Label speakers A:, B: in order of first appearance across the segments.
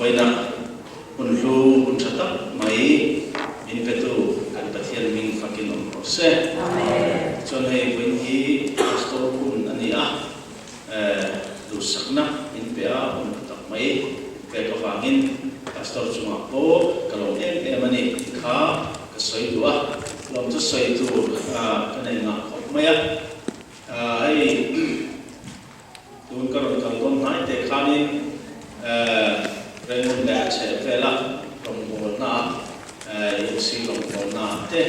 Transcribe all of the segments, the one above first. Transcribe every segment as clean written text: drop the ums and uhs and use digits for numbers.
A: Vawiinah hun hlu hun tha tak mai min petu kan Pathian hming fakin awm rawh se. Tichuan hei vawiin hi Pastor hun a ni a, duhsakna min pe a, hun hlu tak mai min pek avangin Pastor chungah pawh ka lawm em em a ni tih kha ka sawi duh a, lawm chu sawi tur ka nei ngah khawp mai a. Hei tun ka rawn kal dawn hnai teh khanin Raymond leh a chheh vela rawngbawlna ah UC rawngbawlna ah te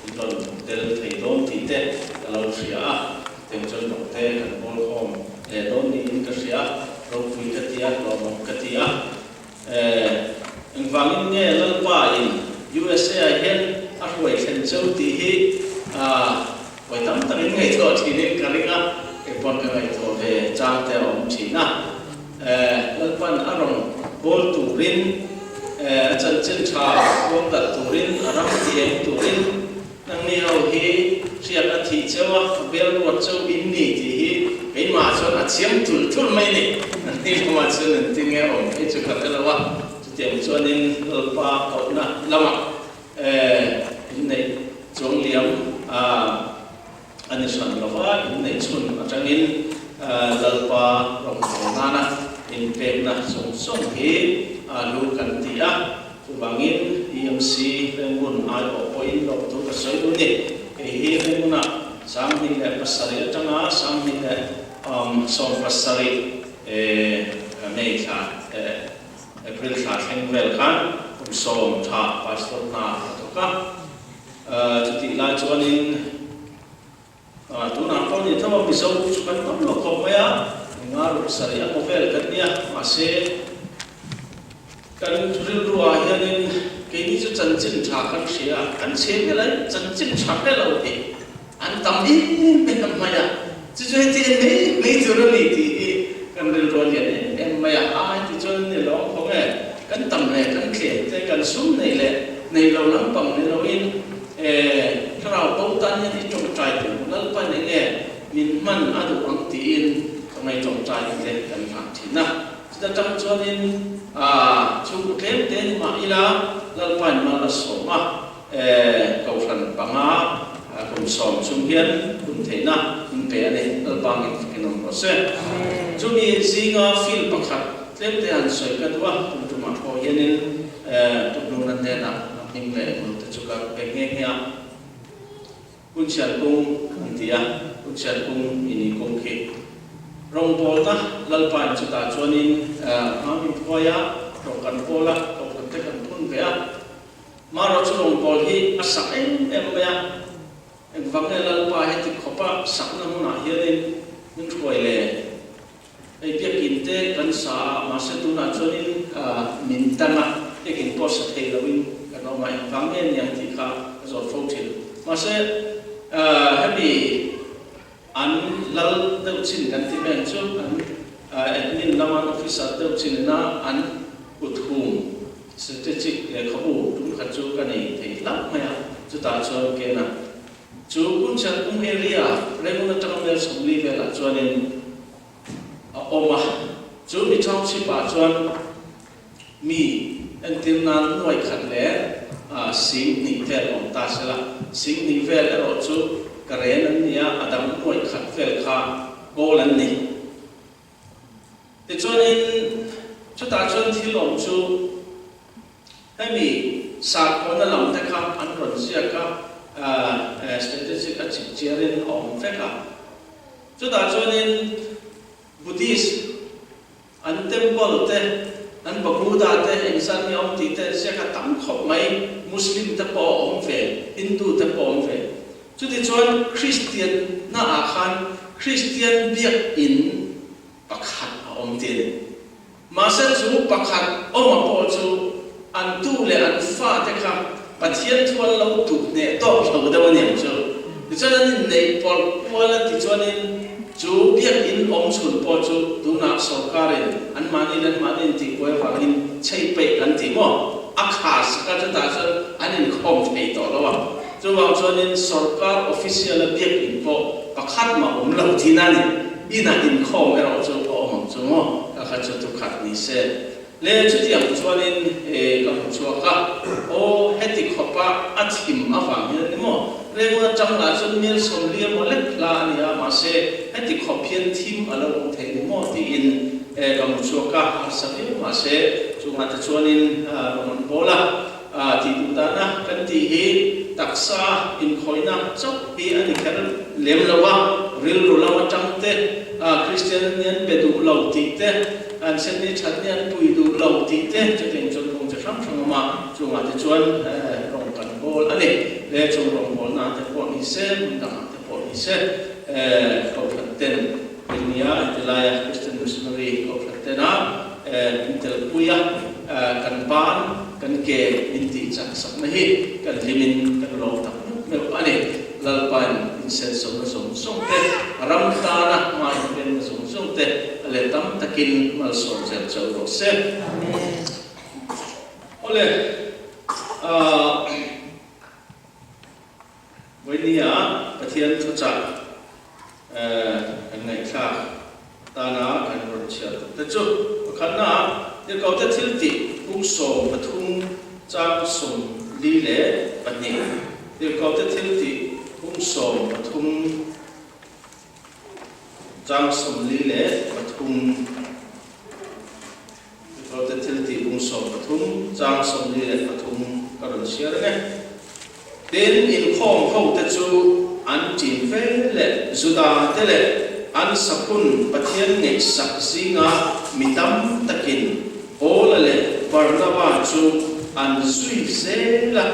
A: in rawn tel thei dawn tih te ka lo hria a, chutiang chuan rawng te kan bawl khawm leh dawn niin ka hria a, ropui ka ti a, hlawhawm ka ti a. Engvangin nge Lalpa in USA ah hian a hruai thlen cheu tih hi vawi tam takin ngaihtuah thinin ka ring a, kei pawn ka ngaihtuah ve chang te a awm thin a. Lalpan a rawn bawl turin, a chanchin tha puang dalh turin, a ram ti eng turin Nangni ho hi hriat a thih cheu a, a bel ruat cheu in ni tih hi keimah chuan a chiang tulh tulh mai ni. Nangni lamah chuan an ti nge awm phei chu ka hre lo a, chutiang chuanin Lalpa kohna lamah in neih chuang liam a ni hran lo va, in neih chhun atangin Lalpa rawngbâwl nana inpekna zawng zawng hi lu kan ti a. Chuvangin EMC Rengun aiawh pawhin lawmthu ka sawi duh ni. Kei hi Rengunah 2007 atanga 2017 May thla April thla thleng vel khan kum sawm tha Pastor hna ka thawk a. Chutih lai chuanin Tunah pawh ni tho a, Mizo chu kan tam lo khawp mai a, enga ruk sarih a maw vel kan nia, mahse kan rilru ah hianin keini chu chanchin tha kan hria a, kan chhe vel a, chanchin tha hre lo tih an tam em em mai a, chu chu heti en mai mai tur a ni tih hi kan rilru a lian em em mai a, a heti chuan ni lawng khawng e, kan tam leh kan tlem te kan sum neih leh neih lo lampang ni loin E, thlarau bo tan hian i tawngtai tur Lalpan eng nge min hman a duh ang tiin ka ngaih tawngtai te kan nghah thin a. Chuta tang chuanin a chhungkaw tlem te ni mah ila Lalpain mal a sawm a, e, kohhran panga kum sawm chung hian hun theihna min pe a ni. Lalpa ngei fakin awm rawh se. Chumi zinga field pakhat tlem te han sawi ka duh a, tum tumah pawh hianin e, Tuhnuna hnenah A hming leh hmun te chu ka pe nghe nghe a, Kunchhian kung an ti a, Kunchhian kung i ni kung khi. Rawngbawlna Lalpain chutah chuanin hma min phuai a, rawng kan pawl a, kohhran te kan phun ve a. Marawh chu rawngbâwl hi a sak em em mai a, engvang nge Lalpa heti khawpa sakna hmunah hianin min hruai le? Hei biakin te kan sa a, mahse tunah chuanin min dang a, biakin pawh sa thei loin kan awm a, engvang nge niang tih kha ka zawt fo thin. Mahse hemi an lal deuh chin kan ti vel chu an admin lama an officer deuh chin ina an kut hum strategic lehkhabu tum khat chu ka nei thei hlauh mai a, chutah chuan kena Chu Kunchal kung area Rangoon atanga mel 40 velah chuanin a awm a, chu mi township ah chuan mi entir nan nuai khat leh 2000 vel awm ta se la, 2000 vel erawh chu ka ren an ni a, a dang nuai khat vel kha kawl an ni. Tichuanin chutah chuan thil awm chu Hemi sakhuana lam te kha an rawn ziak a, strategic a chip chiarin a awm vek a. Chutah chuanin Buddhist an temple te, an pagoda te engzat nge awm tih te an ziak a, tam khawp mai. Muslim te pawh a awm ve, Hindu te pawh a awm ve. Chutichuan Kristian naah khan Kristian biakinn pakhat a awm tin. Mahse chu pakhat awma pawh chu an tu leh an fate kha Pathian thu an lo tuh hneh tawk lo deuh a niang chu. Tichuan an inneih pawlh kual a tichuanin chu biakinn awm chhun pawh chu tunah sorkarin anmahni leh anmahni intihbuai avangin chei peih kan ti maw? A khar sak a chutah chuan an inkhawm thei tawh lo a. Chuvang chuanin sorkar official a biakinn pawh pakhat mah awm lo thin a ni. Inah inkhawm erawh chu a awm ang chu maw? Kha kha chu thukhat ni se. Le chutiang chuanin ka hmu chhuak a, aw heti khawpa a thim avang hian a ni maw? Rengun atang lah chuan mel 40 emaw lek hla a ni a, mahse heti khawp hian thim a lo awm thei ni maw tiin ka hmu chhuak a, harsa viau mahse chungah te chuanin rawn an bawl a, tih duh dana kan tih hi taksa inkhawihna chauh hi a ni kher lem lo a, rilru lam atang te Kristian an ni an pe duh lo tih te, An senni that ni an pui duh lo tih te chutiang chuan kawng chi hrang hrang awm a, chungah te chuan rawng kan bawl a ni. Le chung rawngbawlna te pawh ni se, hmun dangah te pawh ni se, Kohhran ten nia heti laia Christian Missionary Kohhran tena min telpui a, kan ban, kan ke min tih chak sakna hi kan hlimin kan lawm tak meuh meuh a ni. Lalpain insensawmna zawng zawng te, ram tana hma inpenna zawng zawng te a let tam takin malsawm zel chauh rawh se. Awle, aah, Vawinia Pathian thuchah kan ngaihthlak tana kan rawn chhiar tuk te chu pakhatna tirhkohte thil tih pung 13 chang 42 tirhkohte thil tih pung 13 chang 43 tirhkohte thil tih pung 13 chang 43 ka rawn chhiar ang e. Tin, inkhawm hote chu an ṭin fe leh Juda te leh an saphun Pathian ngaihsak zinga mi tam takin Paula leh Barnaba chu an zui zel a,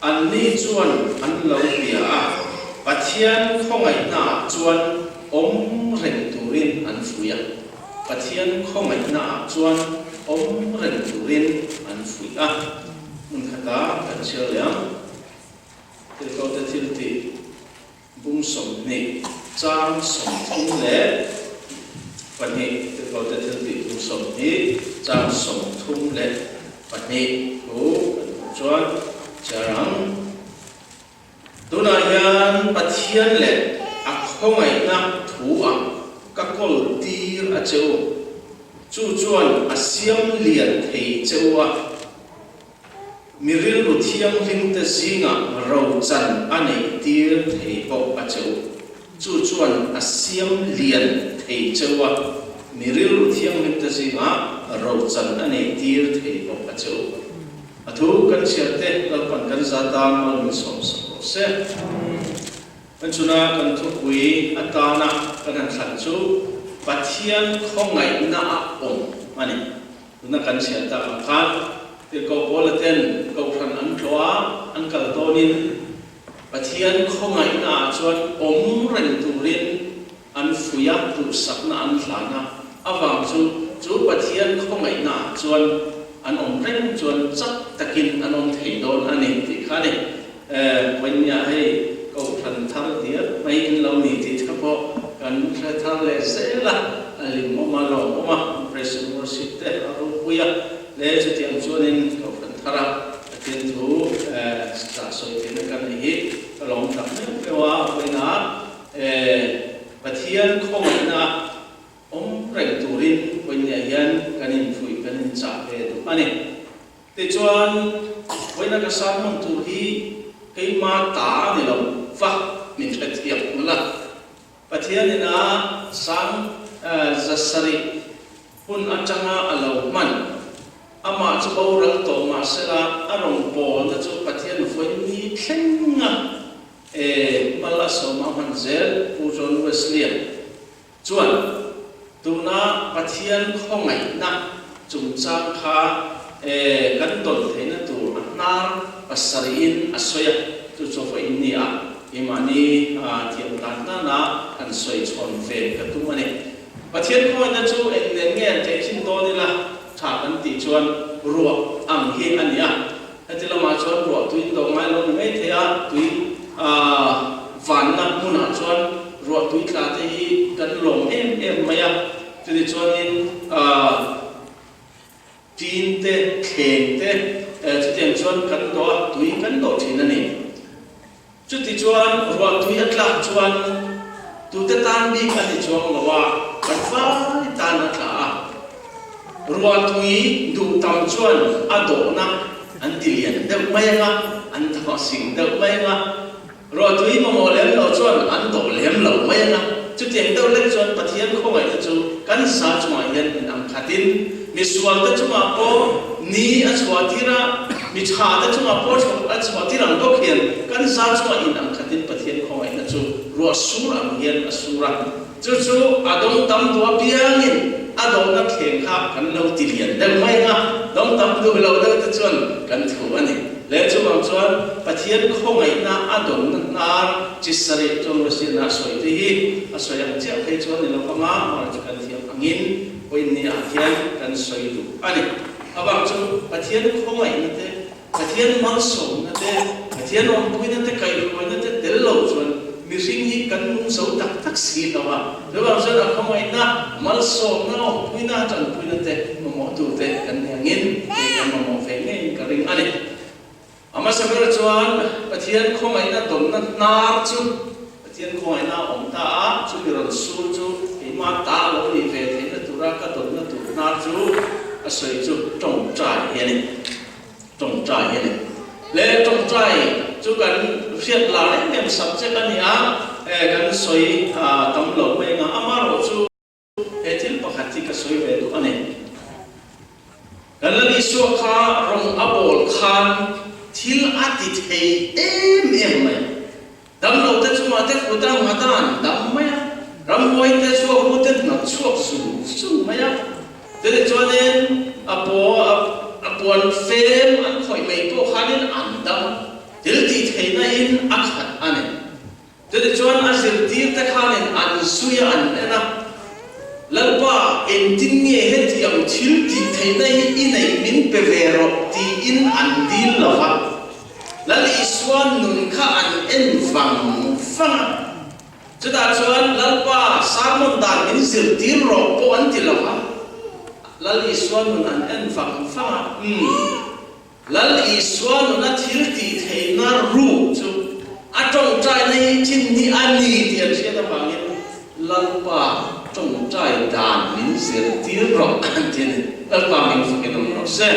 A: anni chuan an lo bia a, Pathian khawngaihnaah chuan awm reng turin an fuih a. Pathian khawngaihnaah chuan awm reng turin an fuih a. Hmun khata kan chhiar leh ang. Thilkote thil tih bung 20 chang 32 Thilkote thil tih bung 20 chang 32 thu kan hmuh chuan chhiar ang. Tunah hian Pathian leh a khawngaihna thu ah ka kawl tir a che u. Chu chuan a siam lian thei che u a. Mi rilru thianghlim te zingah rochan a neih tir thei bawk a che u. Chu chuan a siam lian thei che u a. Mi rilru thianghlim te zingah rochan a neih tir thei bawk a che u. A thu kan chhiar te Lalpan kan za tan mal min sawm sak rawh se. Kan chuna kan thupui atana kan han thlan chu Pathian khawngaihna a awm a ni. Tuna kan chhiar tak ang khan Tirhkoh Paula ten Kohhran an tlawh a, an kal dawnin Pathian khawngaihna ah chuan awm reng turin an fuih a, duhsakna an hlan a, avang chu chu Pathian khawngaihna ah chuan an awm reng chuan chak takin an awm thei dawn a ni tih kha a ni. Vawinia hei Kohhran thar diar mai in lo ni tih te pawh kan hre thar leh zel a, a hlimawm a, lawmawm a, Praise and Worship te a ropui a, le chutiang chuanin Kohhran thar a Pathian thu chah sawi theihna kan nei hi ka lawm tak meuh meuh a, vawiina E, Pathian khawngaihna awm reng turin vawinia hian kan infuih, kan inchah ve duh a ni. Tichuan, vawiina ka sermon tur hi keima ta a ni lo va, min hrethiam hmel a. Pathian ina sang 700 hun atanga a lo hman, amah chu boral tawh mahsela a rawn pawlna chu Pathian vawiin ni thleng a E mal a sawm a hman zel Pu John Wesley-a chuan tuna Pathian khawngaihna chungchang kha e kan dawn theihna tur a hnar pasarihin a sawi a, chu chu vawiin ni ah keimahni thiam tan tana han sawi chhawn ve ka tum a ni. Pathian khawngaihna chu eng nen nge an tehkhin dawn ila tha kan tih chuan ruah ang hi a ni a. Heti lamah chuan ruah tui in do ngai lo ni mai thei a, tui vanna hmunah chuan ruah tui tla te hi kan lawm em em mai a, chutih chuanin tin te, thleng te chutiang chuan kan dawh a, tui kan dawh thin a ni. Chuti chuan ruah tui a tlak chuan tute tan bik a ni chuang lo a, kan vai tan a tla a. Ruahtui duh tam chuan a dawhna an ti lian deuh mai ang a, an thaw sing deuh mai ang a. Ruahtui mamawh lem lo chuan an dawh lem lo mai ang a. Chutiang deuh lek chuan Pathian khawngaihna chu kan sa chungah hian in ang khatin misualte chungah pawh ni a chhuah tir a, mi thate chungah pawh a chhuah tir ang bawk hian kan sa chungah in ang khatin Pathian khawngaihna chu ruah sur ang hian a sur a. Chu chu a dawng tam duh apiangin a dawhna thleng kha kan lo ti lian deuh mai ang a, dawng tam duh lo deuh te chuan kan thu a ni. Le chuvang chuan Pathian khawngaihna a dawnna hnar chi sarih chuan Russian-a a sawi te hi a sawi ang chiah phei chuan ni lo vanga mar chu kan thiam angin point ni ah hian kan sawi duh a ni. Avang chu Pathian khawngaihna te Pathian malsawmna te, Pathian awmpuina te, kaihhruaina te tel lo chuan mihring hi kan nung zo tak tak si lo a. Chuvang chuan a khawngaihna, malsawmna, awmpuina, tanpuina te mamawhtu te kan ni angin kei kan mamawh ve ngeiin ka ring a ni. A hmasa ber chuan Pathian khawngaihna dawnna hnar chu Pathian khawngaihna a awm ta a, chumi rawn sur chu keimah ta a lo nih ve theihna tura ka dawnna tur hnar chu a sawi chu tawngtai hi a ni. Tawngtai hi a ni. Le tawngtai chu kan hriat lar em em subject a ni a, kan sawi tam lo mai anga amaherawh chu he thil pakhat hi ka sawi ve duh a ni. Kan Lal Isua kha rawng a bawl khan thil a ti thei em em mai a. Damlo te chungah te kut a nghat a an dam mai a, ramhuai te chhuak ru te hnat chhuak zung zung mai a. Chutih chuanin a a puan fem an khawih mai pawh khanin an dam a, thil tih theihna in a khat a ni. Chutih chuan a zirtir te khanin an zui a an en a, Lalpa engtin nge hetiang thil tih theihna hi i neih min pe ve rawh tiin an dil lo va. Lal Isua nun kha an en vang vang a, chutah chuan Lalpa sermon dan min zirtir rawh pawh an ti lo a, Lal Isua nun an en vang vang a, umm, Lal Isua nuna thil tih theihna ruk chu a tawngtaina hi thin hi a ni tih an hriat avangin Lalpa tawngtai dan min zirtir rawh an ti a ni. Lalpa min fakin awm rawh se.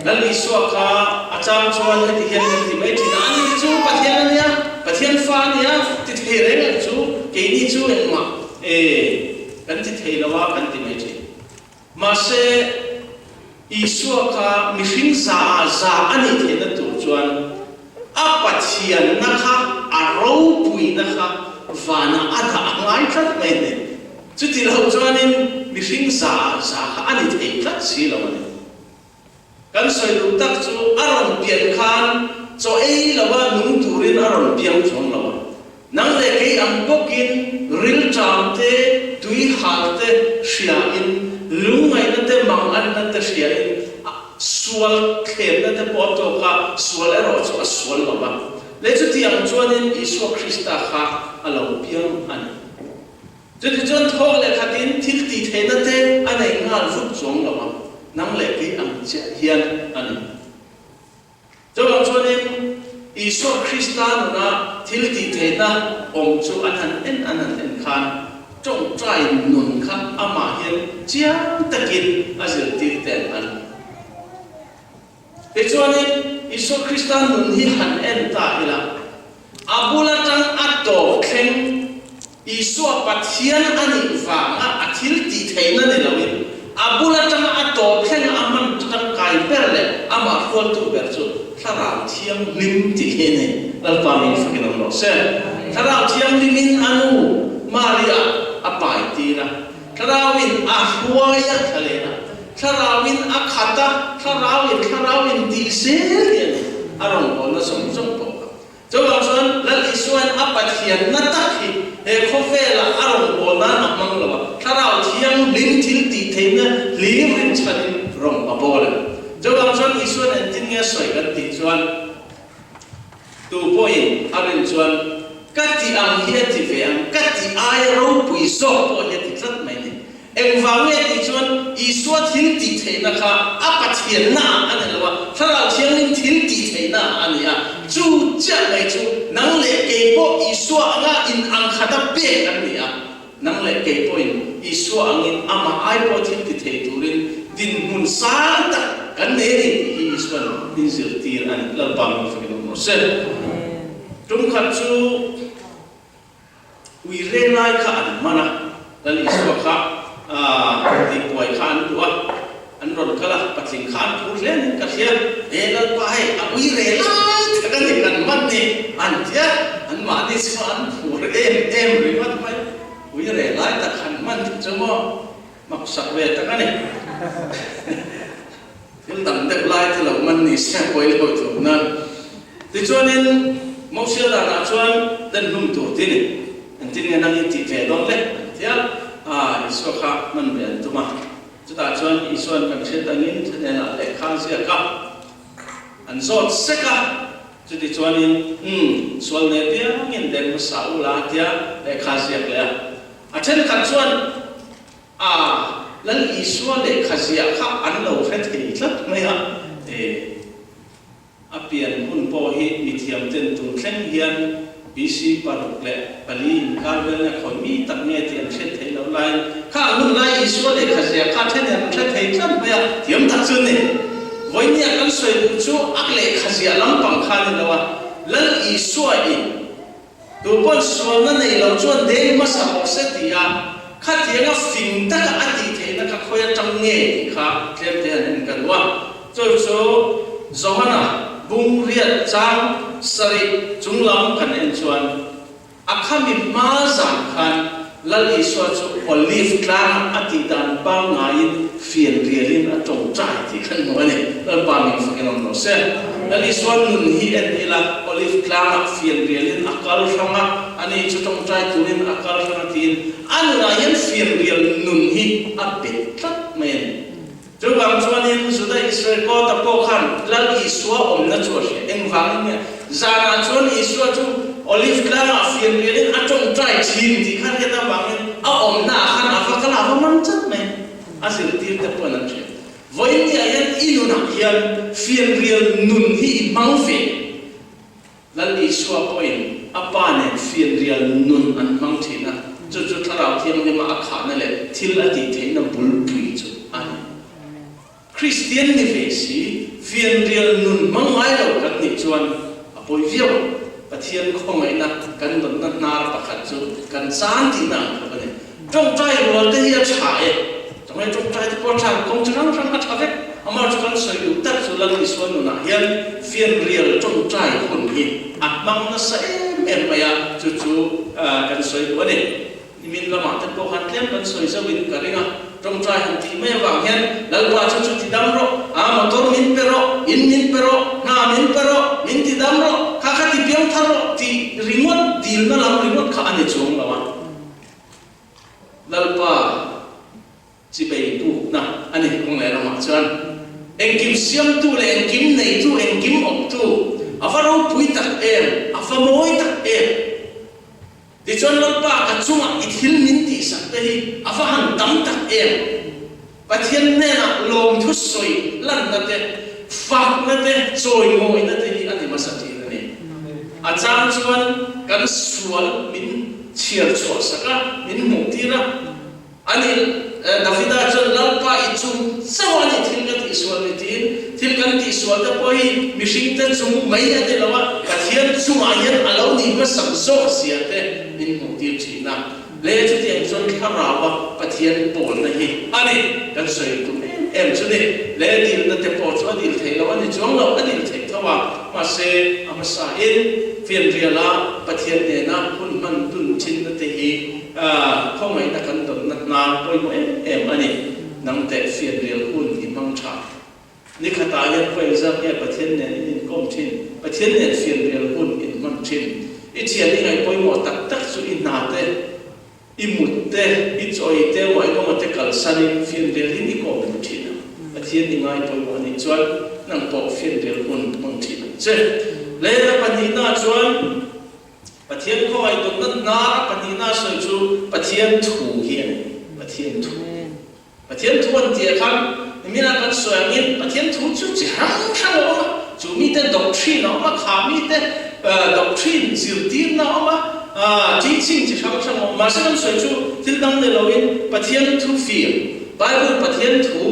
A: Lal Isua kha a chang chuan heti hian kan ti mai thin a, ani chu Pathian a nia, Pathian fa a nia, ti thei reng ang chu, keini chu engmah e kan ti thei lo a kan ti mai thin. Mahse, Isua kha mihring zaah za a nih theihna tur chuan a Pathianna kha, a ropuina kha vanah a dah a ngai tlat mai a ni. Chuti lo chuanin mihring zaah za kha a ni thei tlat si lo a ni. Kan sawi duh tak chu a rawn pian khan chaw ei lova nung turin a rawn piang chuang lo a. Nang leh kei ang bawkin rilṭam te, tui hal te hriain, lungngaihna te, manganna te hriain, sual thlemna te pawh a tawk a, sual erawh chu a sual lo va. Leh chutiang chuanin Isua Krista kha a lo piang a ni. Chutichuan thawk leh khatin thil tih theihna te a nei nghal vut chuang lo a, nang leh kei ang chiah hian a ni. Chuvang chuanin Isua Krista nuna thil tih theihna awm chu an han en an han en khan tawngtai nun kha amah hian chiang takin a zirtir te an han. Tichuanin, Isua Krista nun hi han en ta ila, a bul atang a tawp thleng Isua Pathian a nih vanga a thil tih theihna ni loin, a bul atanga a tawp thlenga a hman tangkai ber leh amah hrualtu ber chu Thlarau Thianghlim tih hi a ni. Lalpa min fakin awm rawh se. Thlarau Thianghlimin a nu Maria a pai tir a, Thlarauin a hruai a thla len a. Thlarauin a khat a, Thlarauin Thlarauin tih zel hian a rawngbawlna zawng zawng pawh kha. Chuvang chuan Lal Isuain a Pathianna tak hi he khawvelah a rawngbawlnain a hmang lo a, Thlarau Thianghlim thil tih theihna hlir rinchhanin rawng a bawl a ni. Chuvang chuan Isuain engtin nge a sawi kan tih chuan, Tu pawhin a rin chuan ka tih ang hi a ti ve ang, ka tih aia ropui zawk pawh hi a ti tlat mai ni. Engvang nge tih chuan Isua thil tih theihna kha a Pathianna ah a ni lo a, Thlarau Thianghlim thil tih theihna ah a ni a. Chu chiah mai chu nang leh kei pawh Isua anga in ang khata pek an ni a. Nang leh kei pawhin Isua angin amah ai pawh thil ti thei turin din. sang tak kan nei a ni tih hi Isua'n min zirtir a ni. Lalpa min fakin awm rawh se. Tum khat chu ui reng lai kha an man a, Lal Isua kha tihbuai kha an duh a, an rawn kal a, patling kha an phur hle niin ka hria. He Lalpa hei a ui reh lai tak a ni kan man ni an ti a, anmahni chu an phur em em ringawt mai. Ui reh lai tak han man chu maw Maksak ve tak a ni. Thil dang deuh lai te lo man ni se a pawi lo tur nan. Tichuanin Mosia danah chuan den hlum tur ti ni. Engtin nge nang i tih ve dawn le? An ti a, aa Isua kha man ve an tum a. Chutah chuan Isua'n kan hriat angin thlenenah lehkha a ziak a, an zawt sek a. Chutichuanin, umm, sual nei piangin den hmasa u la a tia lehkha a ziak leh a. A thenkhat chuan a Lal Isua lehkha ziah kha an lo hre thei tlat mai a, e, a pian hun pawh hi mithiamten tun thleng hian BC 64 inkar velna khawi mi tak nge tih an hriat theih loh laiin kha a hun lai Isua lehkha ziah kha then an hre thei tlat mai a, thiam tak chu ni. Vawinia kan sawi duh chu a lehkha ziah lampang kha a ni lo a, Lal Isua in Tu pawn sualna nei lo chuan deng hmasa rawh se ti a, khatianga fing taka a tih theihna kha khawi atang nge tih kha tlem te han en ka duh a. Chu chu Johana bung riat chang sarih chung lam kan en chuan a khami hma zan khan Lal Isua chu Olive tlangah a tih dan pangngaiin fian rialin a tawngtai tih khan hmu a ni. Lalpa min fakin awm rawh se. Lal Isua nun hi en ila, Olive tlangah fian rialin a kal hrang a, ani chu tawngtai turin a kal hrang a tiin a nunah hian fian rial nun hi a bet tlat mai a ni. Chuvang chuanin Juda Israel kawta pawh khan Lal Isua awmna chu a hria. Engvangin nge? Zanah chuan Isua chu Olive tlangah fian rialin a tawngtai thin tih kha hriat avangin a awmnaah khan a va kal a, a va man chat mai. A zirtirte pawhin an hria. Vawiinniah hian i nunah hian fianrial nun hi i hmang ve. Lal Isua pawhin a Pa nen fianrial nun an hmang thin a, chu chu Thlarau Thianghlima a khahna leh thil a tih theihna bulpui chu a ni. Kristian ni ve si, fianrial nun hmang ngai lo kan nih chuan a pawi viau ang. Pathian khawngaihna kan dawnna hnar pakhat chu kan chan tihna ang tluk a ni. Tawngtai rual te hi a tha e. Chawhmeh tawngtai te pawh a tha, kawng chi hrang hrang a tha vek. Amah chu kan sawi duh tak chu Lal Isua nunah hian fianrial tawngtai hun hi a hmang nasa em em mai a, chu chu kan sawi duh a ni. Nimin lamah te pawh khan tlem kan sawi zauhin ka ring a, tawngtai han tih mai avang hian Lalpa chu chu ti dam rawh, a motor min pe rawh, in min pe rawh, hna min pe rawh, min ti dam rawh, kha kha ti piang thar rawh tih ringawt dilna lam ringawt kha a ni chuang lo a. Lalpa chibei pukna a ni kawng leh ramah chuan engkim siamtu leh engkim neitu, engkim awptu a va ropui tak em, a va mawi tak em. Tichuan Lalpa ka chungah i thil min tihsak te hi a va han tam tak em. Pathian hnenah lawmthu sawi lanna te, fakna te, chawimawina te hi a ni hmasa thin a ni. A chang chuan kan sual min chhiar chhuah sak a, min hmuh tir a. Ani Davida chuan Lalpa i chung chauh a ni thil ka tihsual ni tiin, thil kan tihsual te pawh hi mihring te chung mai a ni lo a, Pathian chungah hian a lo ni hmasak zawk zia te min hmuh tir thin a. Le chutiang chuan Thlarau-a Pathian pawlna hi a ni kan sawi tum em em chu ni. Le dilna te pawh chu a dil theih loh a ni chuang lo, a dil theih tho a, mahse a hmasain fianriala Pathian nena hun hman dun thinna te hi khawngaihna kan dawnna hnar pawimawh em em a ni. Nang teh fianrial hun i hmang tha. Ni khatah hian khaw engzat nge Pathian nen in inkawm thin? Pathian nen fianrial hun in hman thin. I thian i ngaih pawimawh tak tak chu i hna te, i mut te, i chawi te emaw eng emaw te kalsanin fianrial in i kawm duh thin a. Pathian i ngai pawimawh anih chuan nang pawh fianrial hun hmang thin ang che. Lehla pahnihna chuan Pathian khawngaih dawtna hnar a pahnihna sawi chu Pathian thu hi a ni. Pathian thu. Pathian thu an tih ah khan nimina kan sawi angin Pathian thu chu chi hrang hrang a awm a, chu mite doctrine a awm a, kha mite doctrine zirtirna a awm a, teaching chi hrang hrang a awm. Mahse kan sawi chu thil dang ni loin Pathian thu fir, Bible Pathian thu.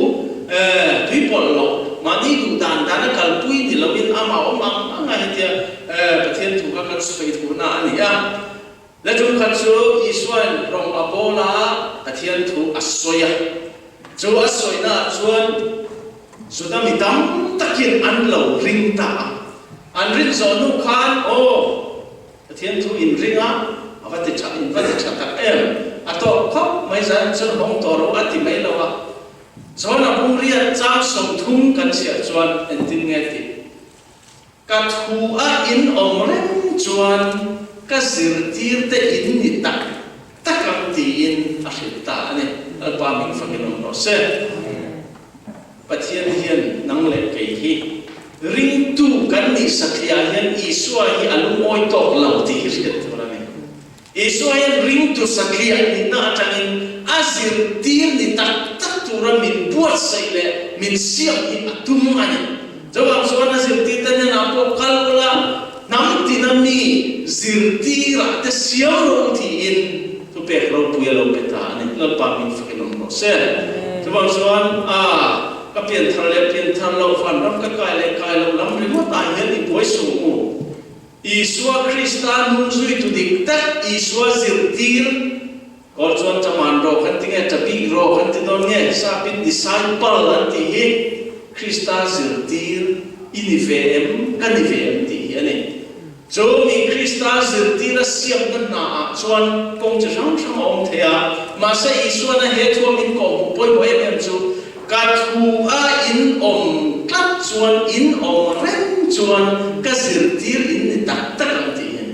A: tui pawlh loh, mahni duh dan dana kalpui ni loin amah awm ang ang a hetia Pathian thu kha kan sawi duhna a ni a. Le ṭumkhat chu Isuain rawng a bawl a, Pathian thu a sawi a. Chu a sawinaah chuan Juda mi tam takin an lo ring ta a. An rin zawh hnu khan, Aw, Pathian thu in ring a, a va ti ṭha, in va ti ṭha tak em? A tawk khawp mai zan chuan hawng tawh rawh a ti mai lo a. John-a bung riat chang 30 kan chhiar chuan engtin nge tih? Ka thu a in awm reng chuan ka zirtirte in ni tak tak ang tiin a hrilh ta a ni. Lalpa min fakin awm rawh se. Pathian hian nang leh kei hi ringtu kan nih satliah hian Isua hi a lungawi tawk lo tih hi hriat tur a ni. Isua hian ringtu satliah nihna atangin a zirtir ni tak tak tura min buatsaih leh min siam hi a tum a ni. Chuvang chuan a zirtirte hnenah pawh kal ula, hnam tina mi zirtirah te siam rawh u tiin thupek ropui a lo pe ta a ni. Lalpa min fakin awm rawh se. Chuvang chuan a ka pianthar leh pianthar loh vanram ka kai leh kai loh lam ringawt ah hian i buai sung u. Isua Krista hnungzuitu dik tak Isua zirtir kawl chuan chaman rawh kan ti nge, tabik rawh kan ti dawn nge, sapin disciple an tih hi Krista zirtir i ni ve em, ka ni ve em tih hi a ni. Chu mi Krista zirtir a siamna hna ah chuan kawng chi hrang hrang a awm thei a, mahse Isuan a he thu a min kawhhmuh pawimawh em em chu Ka thu a in awm tlat chuan in awm reng chuan ka zirtir in ni tak tak ang tih hi.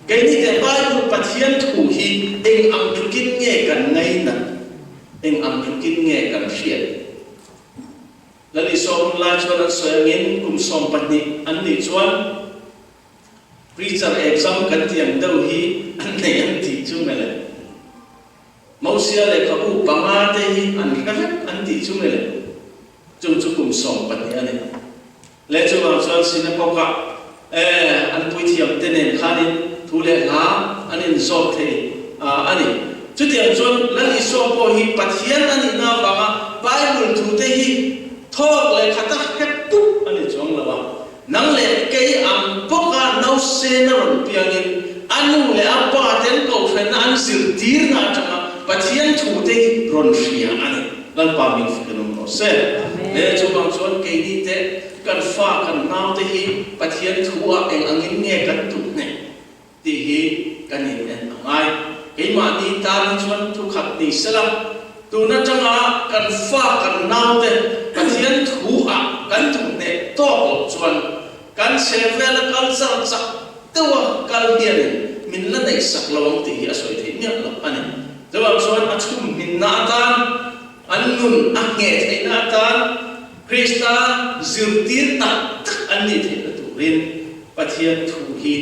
A: Keini te Bible Pathian thu hi eng ang tlukin nge kan ngainat, eng ang tlukin nge kan hriat? Lal Isua hun lai chuan an sawi angin kum 12 an nih chuan preacher exam kan tih ang deuh hi an nei ang tih chu mele. Mosia lehkhabu panga te hi an hre vek an tih chu nge le? Chung chu kum 12 a ni. Le chuvang chuan synagogue-ah e an puithiam te nen khanin thu leh hla an inzawm thei a ni. Chutiang chuan Lal Isua pawh hi Pathian a nihna avanga Bible thu te hi thawk leh khata hre pup a ni chuang lo a. Nang leh kei ang bawka nausena rawn piangin a nu leh a pa ten kohhranna an zirtirna atanga Pathian thute hi rawn hria a ni. Lalpa min fakin awm rawh se. Le chuvang chuan keini te kan fa kan naute hi Pathian thu ah eng angin nge kan tuh hneh tih hi kan in en a ngai. Keimahni tan hi chuan thukhat ni sela, tun atanga kan fa kan naute Pathian thu ah kan duh hneh tawk loh chuan kan chhehvela kal char chak deuha kal hianin min la neih sak lo ang tih hi a sawi theih miah loh a ni. Chuvang chuan a chhum hminna atan, an nun a ngheh theihna atan Krista zirtir tak tak an nih theihna turin Pathian thu hi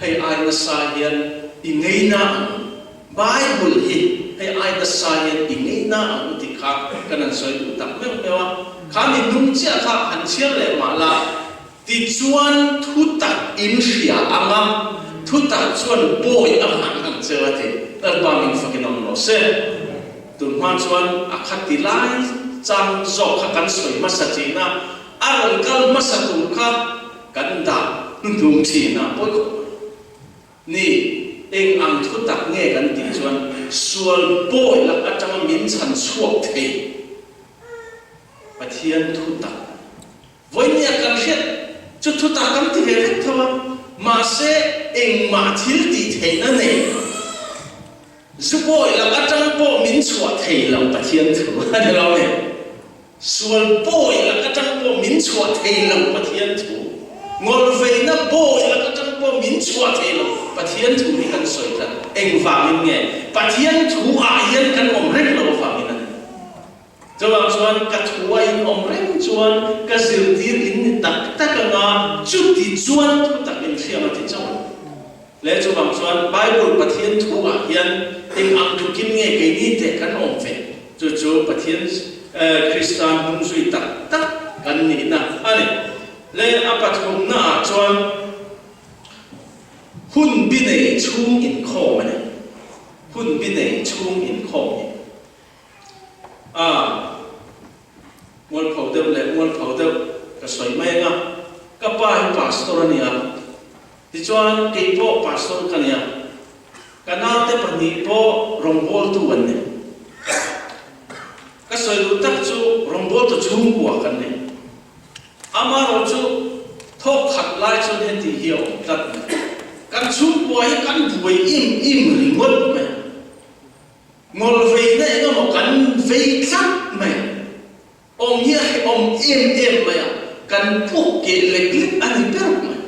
A: hei ai nasa hian i ngeina ang u. Bible hi hei ai nasa hian i ngeina ang u tih kha kan han sawi duh tak meuh meuh a. Kha mi hnung chiah kha han chhiar leh mah la, tichuan thu tak in hria ang a, thu tak chuan bawi a hman ang cheu a ti. Lalpa min fakin awm rawh se. Tunhma chuan a khati lai chang zawk kha kan sawi hmasa thin a, a rawn kal hmasa tur kha Kan dah hnuhnung thin a pawi khawp mai. Ni, eng ang thu tak nge kan tih chuan sual bawi lak atanga min chhan chhuak thei Pathian thu tak. Vawinia kan hriat chu thu tak kan ti ve vek tho a, mahse engmah thil tih theihna nei lo. Zu bawi lak atang pawh min chhuah thei lo Pathian thu a ni lo nge? Sual bawi lak atang pawh min chhuah thei lo Pathian thu. Ngawlveina bawi lak atang pawh min chhuah thei lo Pathian thu hi kan sawi tlat. Engvangin nge? Pathian thu ah hian kan awm reng lo avangin a ni. Chuvang chuan ka thu a in awm reng chuan ka zirtir in ni tak tak anga chuti chuan thu tak in hriam a ti chauh a ni. Le chuvang chuan Bible Pathian thu ah hian eng ang tlukin nge keini teh kan awm ve? Chu chu Pathian Krista hnung zui tak tak kan nihna a ni. Le a pathumna ah chuan hun bi nei chhung inkhawm a ni. Hun bi nei chhung inkhawm hi a. Mualpho deuh leh mualpho deuh ka sawi mai ang a, ka pa hi pastor a ni a, tichuan kei pawh pastor ka ni a, ka naute pahnih pawh rawngbawltu an ni. Ka sawi duh tak chu rawngbawltu chhungkua kan ni. Amaherawh chu thawk khat lai chuan heti hi a awm tlat mai. Kan chhungkua hi kan buai im im ringawt mai. Ngawlveina eng emaw kan vei tlat mai a, awm hi a hrehawm em em mai a, kan puak keh lek lek a ni ber mai.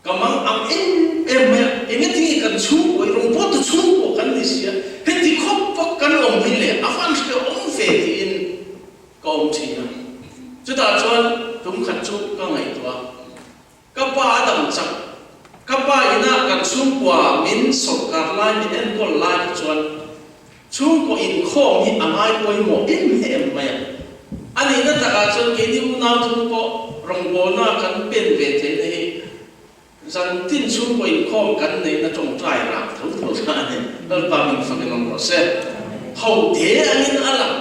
A: Ka mang ang em em mai a, engatinge kan chhungkaw i rawn pawh tu chhungkaw kan ni sia, heti khawp vak kan awm hi le a van hrehawm ve tiin ka awm thin a. Chutah chuan tumkhat chu ka ngaihtuah a. Ka pa a dam chak. Ka pa ina kan chhungkua min sawrkar lai min enkawl lai kha chuan chhungkaw inkhawm hi a ngai pawimawh em em mai a. A nihna takah chuan keini unau thum pawh rawngbawlna kan pen ve theihna hi zantin chhungkaw inkhawm kan neihna tawngtai rak tho tho kha a ni. Lalpa min fakin awm rawh se. Ho te angin a lang.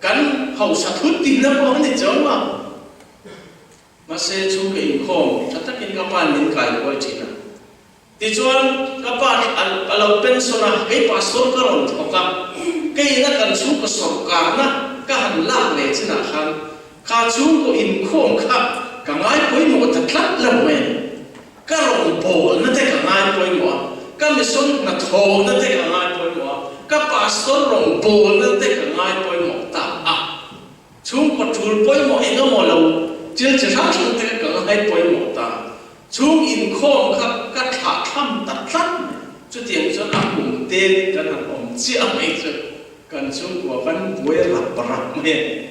A: Kan hausa thut tihna pawh a ni chuang lo. Mahse, chu ka inkhawm tha takin ka pa'n min kai kual thin a. Tichuan, ka pa a lo pension a, kei pastor ka rawn thawk a, keiin a kan chhungkaw sawrkarna ka han lak leh chinah khan kha chhungkaw inkhawm kha ka ngai pawimawh ta tlat lo mai a ni. Ka rawngbawlna te ka ngai pawimawh a, ka mission hnathawhna te ka ngai pawimawh a, ka pastor rawngbawlna te ka ngai pawimawh ta a. Chhungkaw tul pawimawh eng emaw lo thil chi hrang hrang te ka ngai pawimawh ta. Chhung inkhawm kha ka thlah thlam ta tlat mai. Chutiang chuan a kum te kan han awm chiah mai chu kan chhungkua kan buai rap rap mai a ni.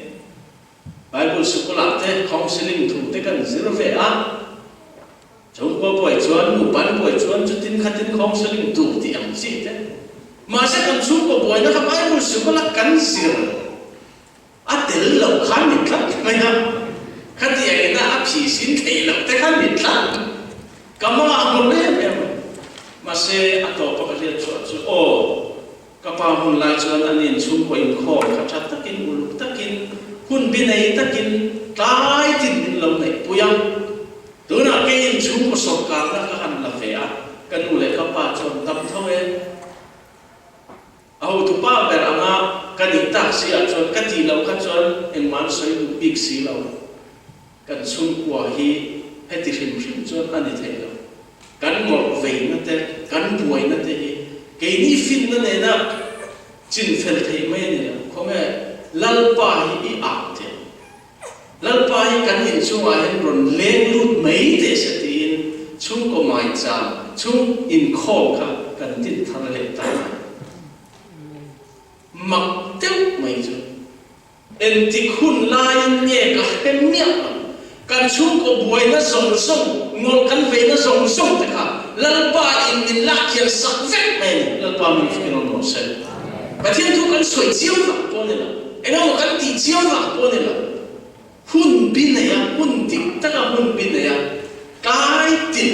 A: Bible sikulah te counselling thu te kan zir ve a. Chhungkua buai chuan nupa an buai chuan chutin khatin counselling tur tih ang chi te. Mahse kan chhungkaw buaina kha Bible sikulah kan zir. A tel lo khan ni tlat mai a, khatiang ina a phisin theih loh te khan ni tlat. Ka hma a hmu em em a, mahse a tawpa ka hriat chhuah chu aw, ka pa hun lai chuan a nin chhungkaw inkhawm kha tha takin uluk takin hun bi nei takin tlai tin min lo neihpui a, tunah keiin chhungkaw sawrkarna ka han la ve a, ka nu leh ka pa chuan dam tho e. A hotu pa ber anga ka nih tak si ah chuan ka tih loh kha chuan engmah an sawi duh bik si lo. Kan chhungkua hi heti hrim hrim chuan a ni thei lo. Kan ngawrh veina te, kan buaina te hi keini finna nena chinfel theih mai a ni lo. Khawnge Lalpa hi i ap teh. Lalpa hi kan inchungah hian rawn leng lut mai teh se tiin chhungkaw maicham chhung inkhawm kha kan din thar leh ta a. Mak deuh mai chu engtik hun laiin nge ka hre miah lo. Kan chhungkaw buaina zawng zawng, ngawlh kan veina zawng zawng te kha Lalpa in min lak kian sak vek mai a ni. Lalpa min fak in awm rawh se. Pathian thu kan sawi chiang vang pawh a ni lo. Engemaw kan tih chiang vang pawh a ni lo. Hun bi nei a, hun dik taka hun bi nei a, tlai tin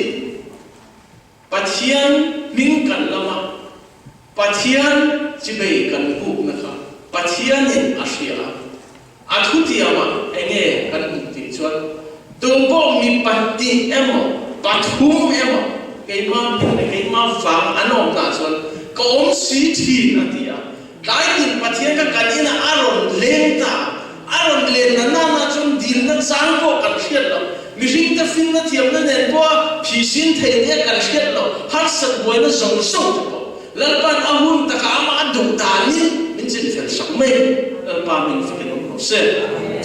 A: Pathian hming kan lam a, Pathian chibei kan hukna kha Pathianin a hria a, a thutiamah enge kan hmuh tih chuan tupawh mi pahnih emaw pathum emaw keimah hming leh keimah vang an awmnaah chuan ka awm si thin a ti a. Tlai tin Pathian kha kan inah a rawn leng ta. A rawn len na nana chuan dilna chang pawh kan hriat lo. Mihringte finna thiamna nen pawha phisin thei nia kan hriat lo. Harsat buaina zawng zawng te pawh Lalpa'n a hun takah amah a duh danin min chinfel sak mai. Lalpa min fakin awm rawh se.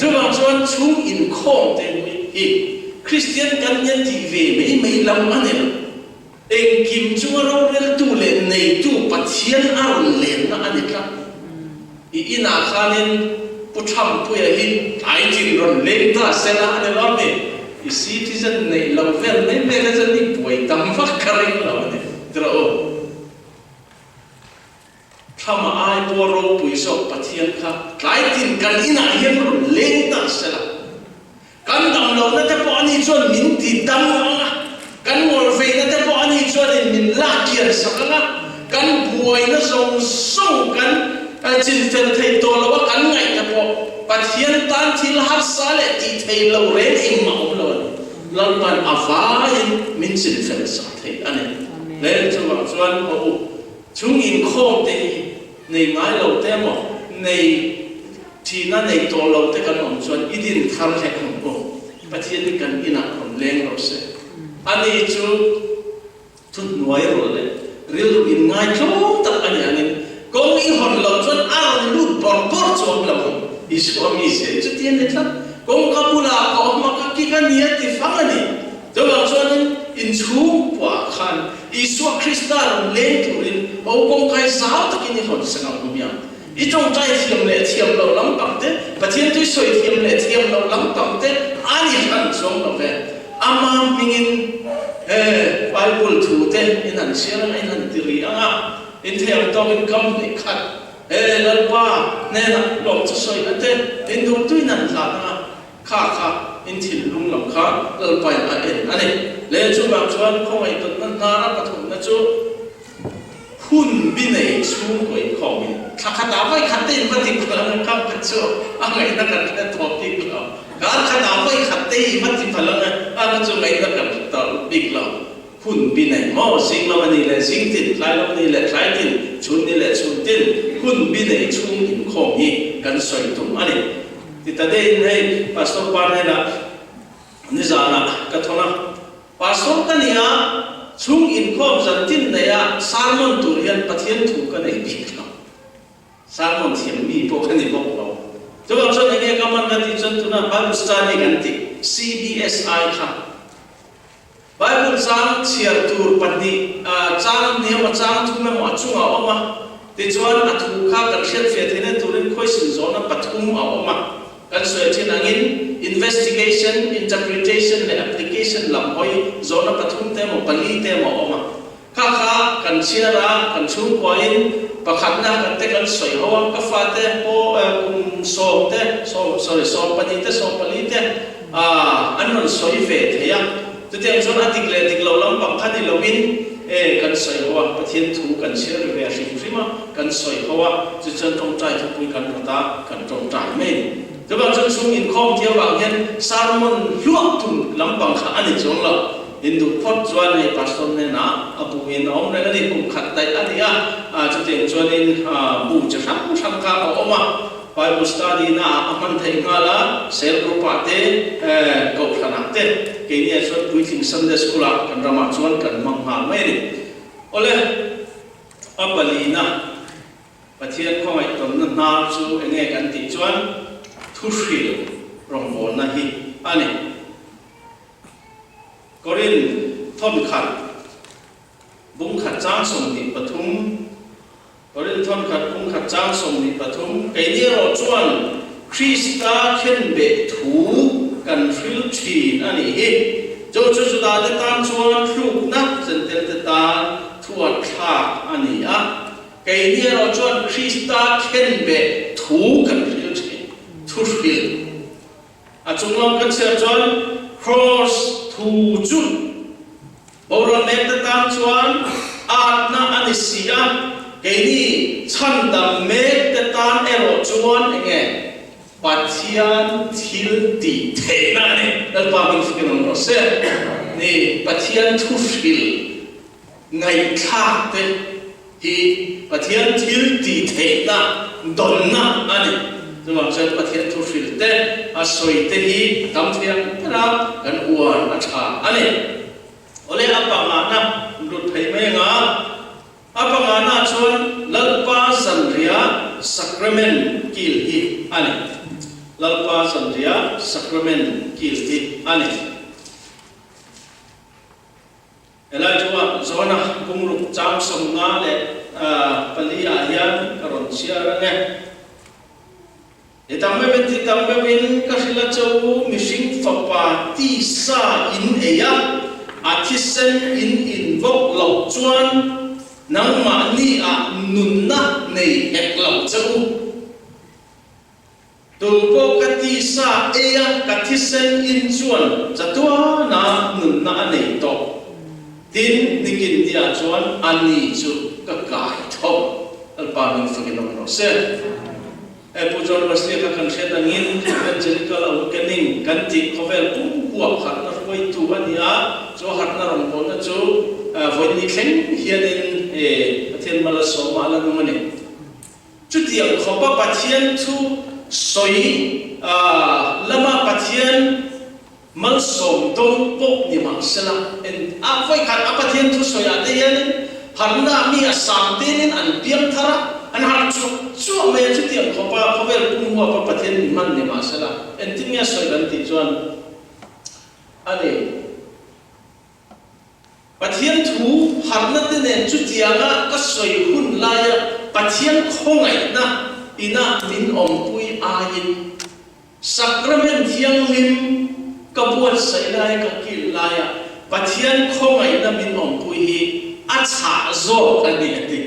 A: Chuvang chuan chhung inkhawm te hi Kristian kan nia tih ve mai mai lam a ni lo. Engkim chunga roreltu leh neitu Pathian a rawn lenna a ni tlat. I inah khanin Pu Thampuia hi tlai tin rawn leng ta sela a ni lo mi? I citizen neih lo vel mai mai kha chuan i buai tam vak ka ring lo a ni. Tirah u. Thlama ai pawh ropui zawk Pathian kha tlai tin kan inah hian rawn leng ta sela. Kan dam lohna te pawh ani chuan min ti dam ang a, kan ngawlveina te pawh ani chuanin min lak kian sak ang a, kan buaina zawng zawng kan. chinfel thei tawh lo a kan ngaih te pawh Pathian tan thil harsa leh tih thei lo reng engmah awm lo a ni. Lalpan a vaiin min chinfel sak thei a ni. Le chuvang chuan aw u, chung inkhawm te hi nei ngai lo te emaw nei thihna nei tawh lo te kan awm chuan i din thar hlek ang u. Pathian hi kan inah rawn leng rawh se. Ani chu. Thuhnuai rawh leh rilru inngaitlawm tak a nih angin kawng i hawn loh chuan a rawn lut bawrh bawrh chuang lo ang. Isua mi zia chuti a ni tlat. Kawngka bulah ka awm a, ka kik a ni a ti fang a ni. Chuvang chuanin inchhung puah khan Isua Krista rawn leng turin ho kawngkai zau takin i hawn sak ang hmiang. I tawngtai thiam leh thiam loh lampang te, Pathian tui sawi thiam leh thiam loh lampang te a ni hran chuang lo ve. Ama hmingin he Bible thu te in han chhiar anga, in han ti ri anga, in thei ang tawkin kam hnih khat he Lalpa hnenah lawm chu sawi na te in duh tuin han hlan anga, kha kha in thinlung lam kha Lalpa in a en a ni. Le chuvang chuan khawngaih tawtna hnara pathumna chu Hun bi nei chhungkaw inkhawmin thla khatah vawi khat te in va ti palh ang kha kha chu a ngaihna kan hre tawh bik lo. Kar khatah vawi khat te i va ti palh ang a kha chu ngaihna kan hre tawh bik lo. Hun bi nei maw zing lam a ni leh zing tin, tlai lam a ni leh tlai tin, chhun ni leh chhun tin hun bi nei chhung inkhawm hi kan sawi tum a ni. Ti ta deihin hei Pastor pa hnenah Nizanah ka thawn a, Pastor ka ni a, chhung inkhawm zan tin neia sermon tur hian Pathian thu ka nei bik lo. Sermon thiam mi pawh ka ni bawk lo. Chuvang chuan enge ka man ka tih chuan tuna Bible study kan tih CBSI kha Bible chang chhiar tur pahnih chang hnih emaw chang thum emaw a chungah a awm a, tichuan a thu kha kan hriatfiah theihna turin khawisin zawhna pathum a awm a. Kan sawi thin angin investigation, interpretation leh application lam hawi zawhna pathum te emaw pali te emaw a awm a. Kha kha kan chhiar a, kan chhungkuain pakhatna kan te kan sawi ho a, ka fate pawh kum sawm te, sorry, 12 te, 14 te an rawn sawi ve thei a. Chutiang chuan a dik leh dik lo lampang kha ni loin e kan sawi ho a, Pathian thu kan chhiar ri ve a hrim hrim a, kan sawi ho a, chuchuan tawngtai thupui kan rawt a, kan tawngtai mai a ni. Chuvang chuan chhung inkhawm thiam vang hian sermon hluah tum lampang kha a ni chuang lo. Induh phawt chuan hei pastor hnenah a bu in a awm reng a ni, kum khat daih a ni a, chutiang chuanin bu chi hrang hrang kha a awm a. Bible study na ah a hman theih nghal a, cell group ah te, kohhran ah te, keini ah chuan puitling Sunday school ah kan ramah chuan kan hmang nghal mai a ni. Awle, a palina Pathian khawngaih tawnna hnar chu enge kan tih chuan thuhril rawngbawlna hi a ni. Korinth thawnkhat bungkhat chang 23. Korin thawnkhat pumkhat chang 23, Keini erawh chuan Krista khenbeh thu kan hril thin a nih hi. Chu chu Judate tan chuan hlukna Jentelte tan thuat thlak a ni a. Keini erawh chuan Krista khenbeh thu kan hril thin, thu hril. A chunglam kan chhiar chuan Kraws thu chu boral mekte tan chuan atna a ni si a, keini chhandam mekte tan erawh chuan enge Pathian thil tih theihna a ni. Lalpa hming fakin awm rawh se. Ni, Pathian thu hril ngaihthlak te hi Pathian thil tih theihna dawnna a ni. Chuvang chuan Pathian thu hrilh te, a sawi te hi a tam thei ang ber a, kan uar a tha a ni. Awle a pangana lut phei mai anga, a pangana chuan Lalpa Zanriah Sacrament kil hi a ni. Lalpa Zanriah Sacrament kil hi a ni. Helai chungah Johana bungruk chang 54 ah hian ka rawn chhiar ang e. I tam meuhin ti tam meuhin ka hrilh a che u, mihring fapa tisa in ei a, a thisen in in vawk loh chuan nangmahni ah nunna nei hek lo che u. Tu pawh ka tisa ei a, ka thisen in chuan chatuana nunna a nei tawh. Tin, nikin nia chuan a ni chu ka kai tho. Lalpa hming fakin awm rawh se. He Pu John Wesley kha kan hriat angin Evangelical Awakening kan tih khawvel pum huap harhna hruaitu a ni a, chu a harhna rawngbawlna chu vawiin ni thleng hianin Pathian mal a sawm a, a la nung a ni. Chutiang khawpa Pathian thu sawi lama Pathian malsawm dawng pawh ni mah sela, en a vawikhat a Pathian thu sawiah te hianin harhna mi a sang telin an piang thar a, an harh chuah chuah mai a, chutiang khawpa khawvel pum huapa Pathian mi hman ni mah sela, engtin nge sawi kan tih chuan a ni. Pathian thu harhna te nen chutianga ka sawi hun laia Pathian khawngaihna ina min awmpui aiin Sacrament thianghlim ka buatsaih lai ka kil laia Pathian khawngaihna min awmpui hi a chhah zawk a ni a ti.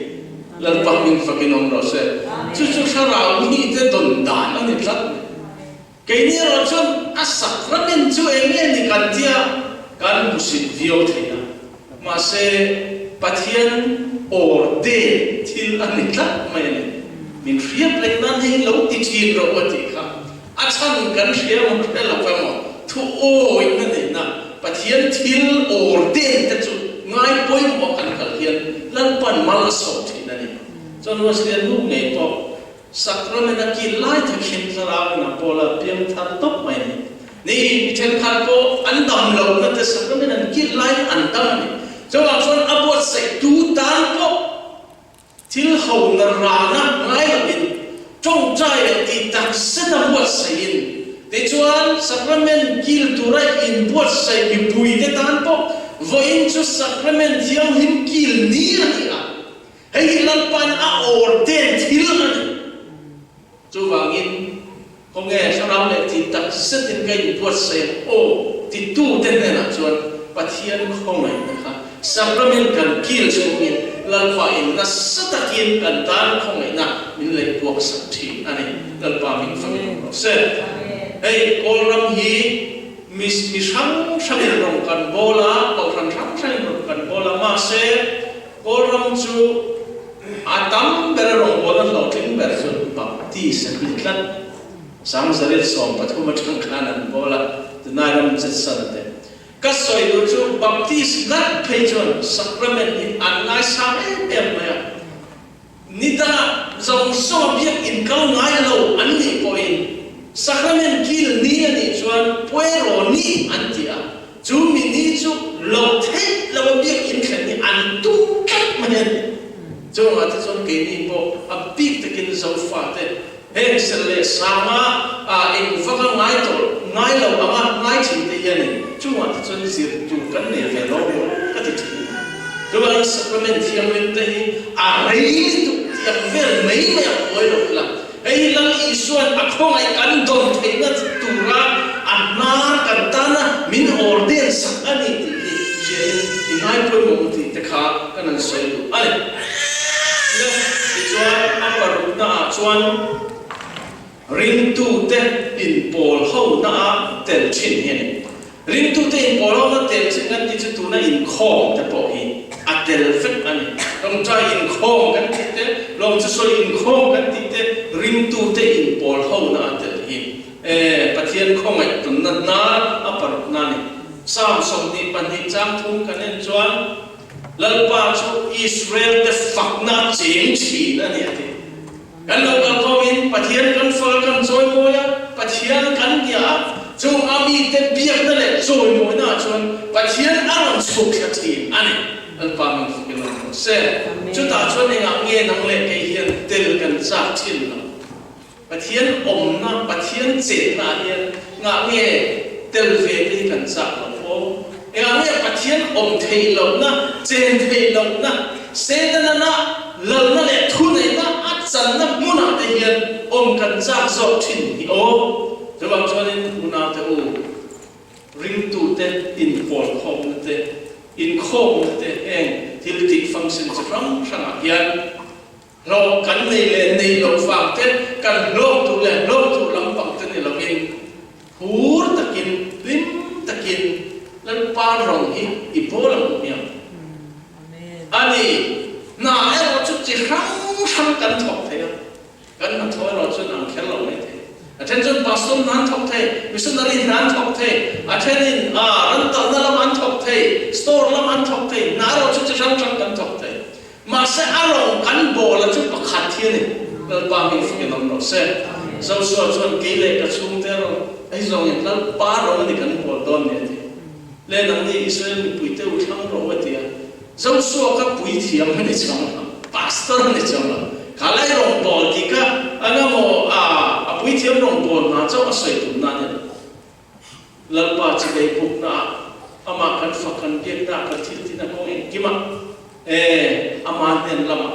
A: Lalpa hming fakin awm rawh se. Chu chu thlarau mite dawn dan a ni tlat mai. Keini erawh chuan a sacrament chu eng nge ni kan tia kan hmusit viau thei a, mahse Pathian ordain thil a ni tlat mai a ni. Min hriat reng nan hei lo ti thin rawh u a tih kha a chhan kan hria emaw hre lo emaw thu awihna neihna Pathian thil ordain te chu ngai pawimawh kan kal hian Lalpan mal a sawm thin a ni. Chuan Wesley-a nu ngei pawh Sacrament a kil lai takin thlarau in a pawl a piang thar tawp mai a ni. Ni, mi thenkhat pawh an dam lohna te sacrament an kil laiin an dam a ni. Chuvang chuan a buatsaih tu tan pawh thil ho na rana ngai loin tawngtai leh tih tak zet a buatsaihin tichuan sacrament kil tura inbuatsaih mipui te tan pawh vawiin chu sacrament thianghlim kil ni a ni a. Hei hi Lalpa'n a ordain thil a ni. Chuvangin, khawnge thlarau leh tih tak zetin ka inbuatsaih ang aw titute hnenah chuan Pathian khawngaihna kha sacrament kan kil chhungin Lalpa in nasa takin kan tan khawngaihna min lei buaksak thin a ni. Lalpa min fak in awm rawh se. Hei Kawlram hi mi mi hrang hrangin rawn kan bawl a, kohhran hrang hrangin rawn kan bawl a, mahse, Kawlram chu a tam ber a rawngbawlna hlawhtling ber chu Baptist an ni tlat. Sangzariat 13 atang khan an bawl a, tunai ram chetsan te. Ka sawi duh chu Baptist ngat phei chuan sacrament hi an ngaisang em em mai a. Ni dangah zawng zawng a biak inkal ngai lo an nih pawhin Sacrament kil ni a nih chuan Puero ni an ti a, chu mi ni chu lo theih lo a biak inthlen hi an tum tlat mai a ni. Chungah te chuan keini pawh a bik takin Zofate heng sel leh sanga eng vaka ngai tawh ngai lo anga ngai thin te hianin chungah te chuan zir tur kan nei ve lo maw ka ti thin. Chuvangin sacrament thianghlim te hi a rei lutuk tiang vel mai mai a buai lo ila, hei hi Lal Isua'n a khawngaih kan dawn theihna tura a hnar kan tana min ordain sak a ni tih hi hriain i ngai pawimawh u tih te kha kan han sawi duh a ni. Le, tichuan a parukna ah chuan ringtute inpawl ho na ah tel thin hi a ni. Ringtute inpawl ho na tel thin kan tih chu tuna inkhawm te pawh hi a tel vek a ni. Tawngtai inkhawm kan tih te, lawmchusawi inkhawm kan tih te, ringtute inpawl ho na a tel hi e Pathian khawngaih tunna hnar a parukna a ni. Psalm 22 chang thum kan en chuan, Lalpa chu Israel-te fakna a cheng thin a ni a ti. Kan lo kal khawmin Pathian kan fal kan chawimawi a, Pathian kan bia a, chung a mite biakna leh chawimawina ah chuan Pathian a rawn chhuk thla thin a ni. Lalpa min fukin awm rawh se. Chutah chuan engah nge nang leh kei hian tel kan chak thin lo? Pathian awmna, Pathian chetna ah hian ngah nge tel ve te hi kan chak lo fo? Engah nge Pathian awm theih lohna, chen theih lohna, Setana na lalna leh thuneihna a channa hmunah te hian awm kan chak zawk thin hi aw? Chuvang chuanin unaute u, ringtute inpawlkhawmna te, inkhawmna te heng thil tih function chi hrang hrangah hian Hlawh kan nei leh nei loh vang te, kan hlawk duh leh hlawk duh lampang te ni lovin phur takin, hlim takin Lalpa rawng hi i bawl ang u hmiang. A ni, hna erawh chu chi hrang hrang kan. chuan pastor hna an thawk thei, missionary hna an thawk thei, a thenin ran talhna lam an thawk thei, store lam an thawk thei, hna erawh chu chi hrang hrang kan thawk thei. Mahse a rawng kan bawla chu pakhat hi a ni. Lalpa hming fakin awm rawh se. Joshua chuan kei leh ka chhungte erawh hei zawngin Lalpa rawng a ni kan bawl dawn ni a ti. Le nangni Israel mipuite u thlang rawh u a ti a. Joshua ka puithiam a ni chuang lo, pastor a ni chuang lo. Kha lai rawngbâwl tih kha eng emaw a puithiam rawngbâwl hna chauh a sawi tumna a ni lo. Lalpa chi lei buknaah amah kan fak kan biaknaah kan thil tina kawng engkimah e ama hnen lamah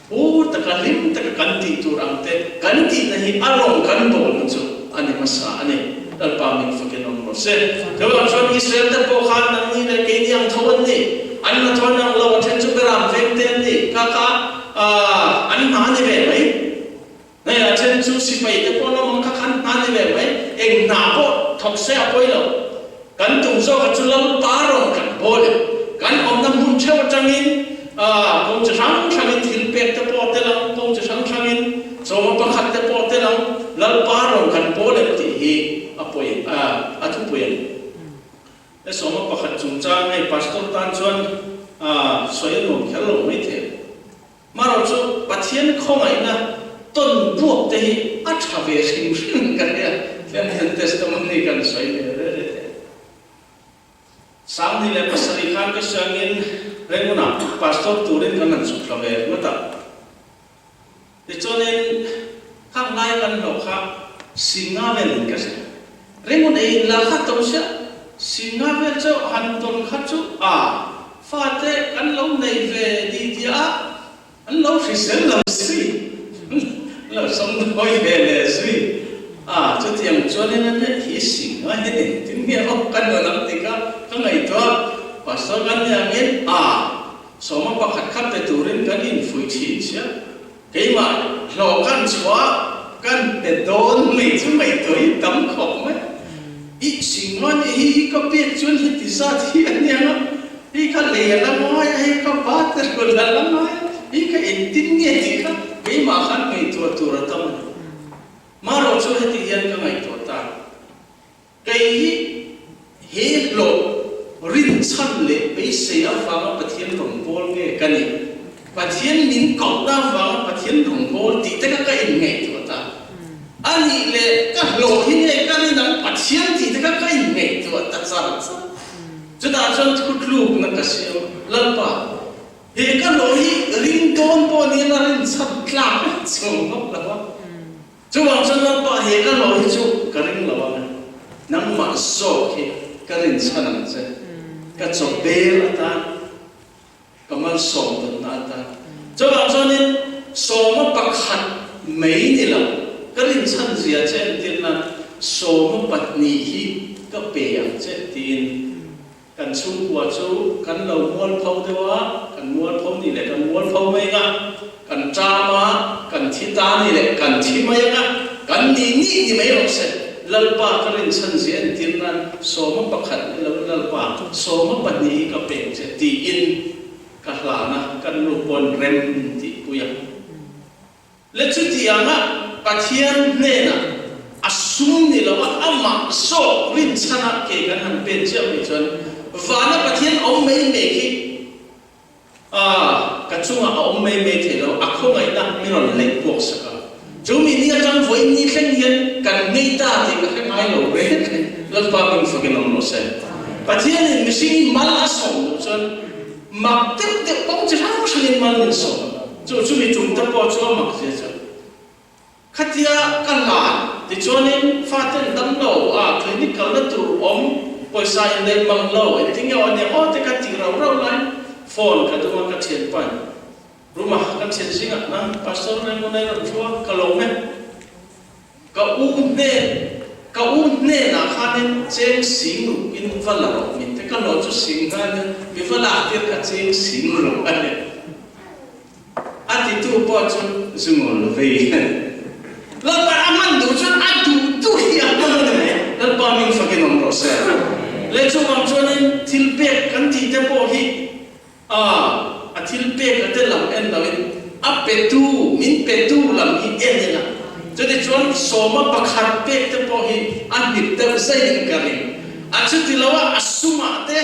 A: phur taka hlim taka kan tih tur ang te kan tihna hi a rawng kan bawlna chu a ni hmasa a ni. Lalpa min fakin awm rawh se. Chuvang chuan Israel te pawh khan nangni leh keini ang tho an ni. An hna thawn ang lo, a then chu beram veng te an ni. Kha kha an hna a ni ve mai. Hei a then chu sipai te pawh an awm ang kha kha an hna a ni ve mai. Eng hna pawh thawk se a pawi lo. Kan tum zawk a chu Lalpa rawn kan bawl em. Kan awmna hmun theuh atangin kawng chi hrang hrangin thil pek te pawh a tel ang, kawng chi hrang hrangin chawma pakhat te pawh a tel ang, Lalpa rawn kan bawl em tih hi a pawi a thupui a ni. He sawma pakhat chungchang hei Pastor tan chuan sawi a nuam kher lo maithei. Marawh chu Pathian khawngaihna tawn buak te hi a tha ve hrim hrim ka nia, tlem testimony kan sawi ve re re thei. Sangni leh pasarih khan ka siangin Rengunah pastor turin kan han chhuk thla ve ringawt a. Tichuanin khang lai kan hlawh kha Singa velin ka hria. Rengun ei in la kha to sia, Singa vel chauh han tawn kha chu a Fate kan lo nei ve ti tia a, an lo hrisel lo zui, an lo sawmdawi ve leh zui a, chutiang chuanin a nia hi sing a hian engtin nge aw ka nuan ang tih kha ka ngaihtuah, Pastor kan nia angin a, sawma pakhat kha pe turin kan infuih thin sia, keimah hlawh kan chhuah kan pe dawn mai chu ngaihtuah hi tam khawp mai. I sing a nih hi hi ka pek chuan heti zat hi a nia a, hei kha lei a la ngai a, hei kha ba te rawn a la ngai a, hei kha engtin nge tih kha keimah khan ngaihtuah tur a tam a ni. Marawh chu heti hian ka ngaihtuah ta, kei hi he hlawh rinchhan leh beisei avanga Pathian rawngbâwl nge ka nih? Pathian min kohna avanga Pathian rawngbâwl tih te kha ka inngaihtuah ta. A nih leh ka hlawh hi nge ka rin ang Pathian tih te kha ka inngaihtuah ta char char. Chutah chuan thutlukna ka siam, Lalpa, he ka hlawh hi ring dawn pawh ni ila rinchhan tlak a chuang vak lo a. Chuvang chuan Lalpa, he ka hlawh hi chu ka ring lo ang e, nangmah zawk hi ka rinchhan ang che, ka chaw bel atan. Ka malsawm tawnna atan. Chuvang chuanin sawma pakhat mai ni lo, ka rinchhan zia che entirna sawma pahnih hi ka pe ang che tiin kan chhungkua chu kan lo mualpho deuh a, kan mualpho nih leh kan mualpho mai anga, kan ṭam a, kan thi ta nih leh kan thi mai anga, kan nih nih ni mai rawh se. Lalpa ka rinchhan zia entir nan sawma pakhat ni lo Lalpa sawma pahnih hi ka pek che tiin ka hlan a, kan nu pawn rem min tihpui a. Le chutianga Pathian hnenah a sum ni lo a, amah zawk rinchhana ke kan han pen chiah mai chuan vana Pathian awm mai mai khi A, ka chungah a awm mai mai thei lo, a khawngaihna mi rawn leih puak sak a. Chu mi ni atang vawiin ni thleng hian kan ngei ta tih ka hre ngai lo reng reng. Lalpa hming fakin awm rawh se. Pathianin mihring mal a sawm loh chuan mak deuh deuh kawng chi hrang hrangin mal min sawm a. Chu chu mi tum te pawh chu a mak zia chuan Khatia ka hlan tichuanin faten damlo a clinic kalna tur awm pawisa in nei mang lo engtin nge aw nia aw te ka tih rauh rauh laiin phone ka dum a ka thianpa in room a ka thian zingah nang pastor Raymond a i rawn thu a ka lawm e ka u hnen ka u hnenah khanin cheng sing ruk in va la rawh min te ka hlawh chu sing nghal in mi va lak tir kha cheng sing ruk a ni. A titu pawh chu zu ngawl lo vei. Lalpa a hman duh chuan a duh duh hi a hman a ni mai. Lalpa ming fakin awm rawh se. Leh chuvang chuanin thil pek kan tih te pawh hi a a thil pek a te lam en loin a petu, min petu lam hi en ila. Chutichuan sawma pakhat pek te pawh hi a hnip deuh zaiin ka ring. A chuti lo a, a sumah te,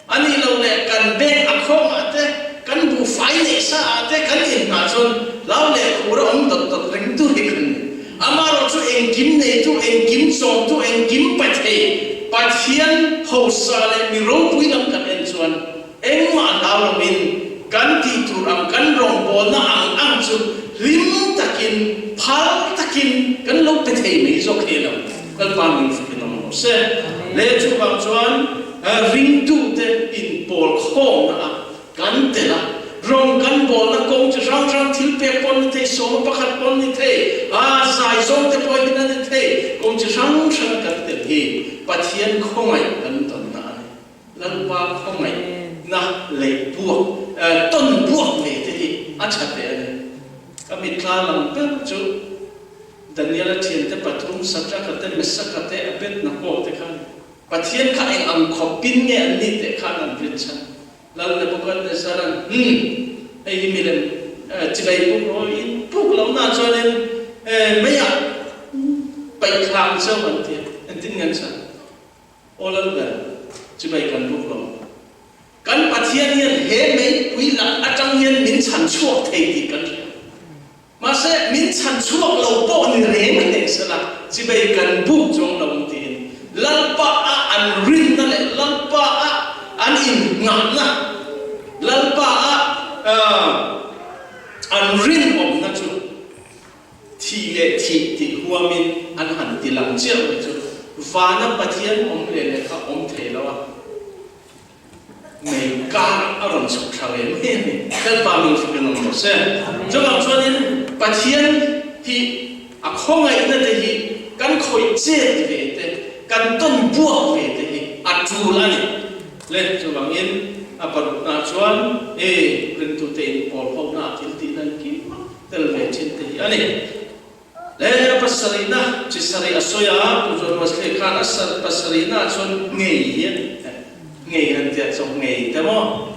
A: a nih loh leh kan bank a khawngah te, kan buhfai neih sa ah te kan inhnah chuan hlau leh khur a awm dawt dawt reng tur hi kan ni. Amaherawh chu engkim neitu, engkim chawmtu, engkim pe thei Pathian hausa leh mi ropui lam kan en chuan Engmah hlau loin kan tih tur ang kan rawngbawlna ang ang chu hlim takin, phal takin kan lo pe thei mai zawk hi lo. Lalpa min fakin awm rawh se. Le chuvang chuan ringtute inpawl khawmna ah kan tel a, rawng kan bawlna kawng chi hrang hrang thil pek pawn ni thei, sawma pakhat pawn ni thei, a zai zawng te pawh hian a ni thei, kawng chi hrang hrang kan tel hi Pathian khawngaih kan tawnna a ni. Lalpa khawngaihna leh buak, tawn buak ve te hi a tha teh a ni. Ka mitthla lang ber chu Daniela thiante pathum, Sadraka te, Mesaka te, Abednego te kha a ni. Pathian kha eng ang khawpin nge an nih teh khan an rinchhan. Lal Nebuchadnezzar-a'n, Hum! Hei hi milem chibai puk rawh, in puk lohna chuanin meiah paih thlang cheu an ti a, engtin nge an chhan? Aw Lalber, chibai kan buk lo. Kan Pathian hian he meipui lak atang hian min chhan chhuak thei tih kan hria. Mahse, min chhan chhuak lo pawh ni reng hleh sela, chibai kan buk chuang lo ang tiin Lalpa a an rinna leh Lalpa a an innghahna, Lalpa a an rinawmna chu Thih leh thih tih huamin an han ti lang chiah mai chu vana Pathian awm leh leh kha awm thei lo a, mei kar a rawn chhuk thla ve mai a ni. Lalpa min fak in awm rawh se. Chuvang chuanin Pathian hi a khawngaihna te hi kan khawih chet ve te, kan tawn buak ve te hi a tul a ni. Le chuvangin a parukna chuan e ringtute inpawl hona thil tihna engkim a tel ve thin te hi a ni. Le a pasarihna chi sarih a sawi a, Pu John Wesley khan a pasarihna ah chuan ngei hi a ni. Ngei han tiah chawk ngei te maw?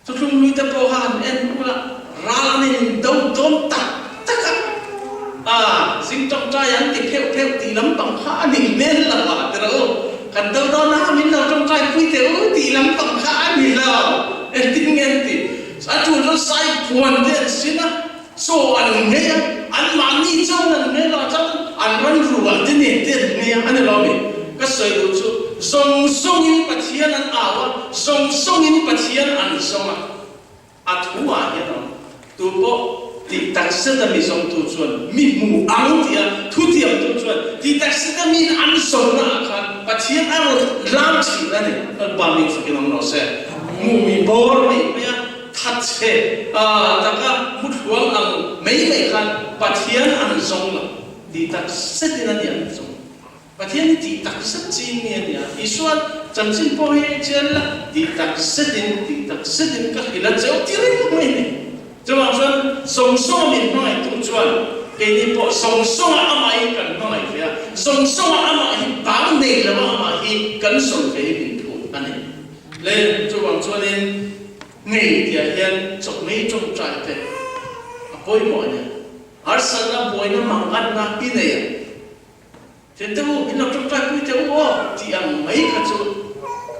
A: Thuthlung lui te pawh kha han en ula, ral an in do dawn tak tak a, a zing tawngtai an ti pheuh pheuh tih lampang kha a nih hmel lo a ti rawh u. Kan do dawn a, min lo tawngtai pui teh u tih lampang kha a ni lo. Engtin nge an ti? A tul chuan sai puan te an sin a, chaw an nghei a, anmahni chuan an nghei lo a, chuan an ran rual te nen te an nghei a, a ni lo mi? Ka sawi duh chu zawng zawngin Pathian an au a, zawng zawngin Pathian an zawng a, a thu ah hian awm. Tu pawh tih takzet a mi zawngtu chuan mi hmu ang tih a, thutiamtu chuan tih takzet a miin an zawnna ah khan Pathian a rawn lam thin a ni. Lalpa ming fakin awm rawh se. Hmui bawr mai mai a, thatchhe taka muthluang ang mai mai khan Pathian an zawng lo tih tak zetin a ni an zawng. Pathian hi tih tak zet ching mi a ni a, Isua chanchin pawh hi chian la tih tak zetin tih tak zetin ka hrilh a cheu ti reng mai a ni. Chuvang chuan zawng zawnga min hmangaihtu chuan keini pawh zawng zawnga amah hi kan hmangaih ve a, zawng zawnga amah hi bang nei lova amah hi kan sawi ve hi min phut a ni. Le chuvang chuanin ngei tihah hian chawhmei tawngtai te a pawimawh a nia. Harsatna buaina manganna i nei ang. Thiante u, min lo tawngtai pui teh u aw tih ang mai kha chu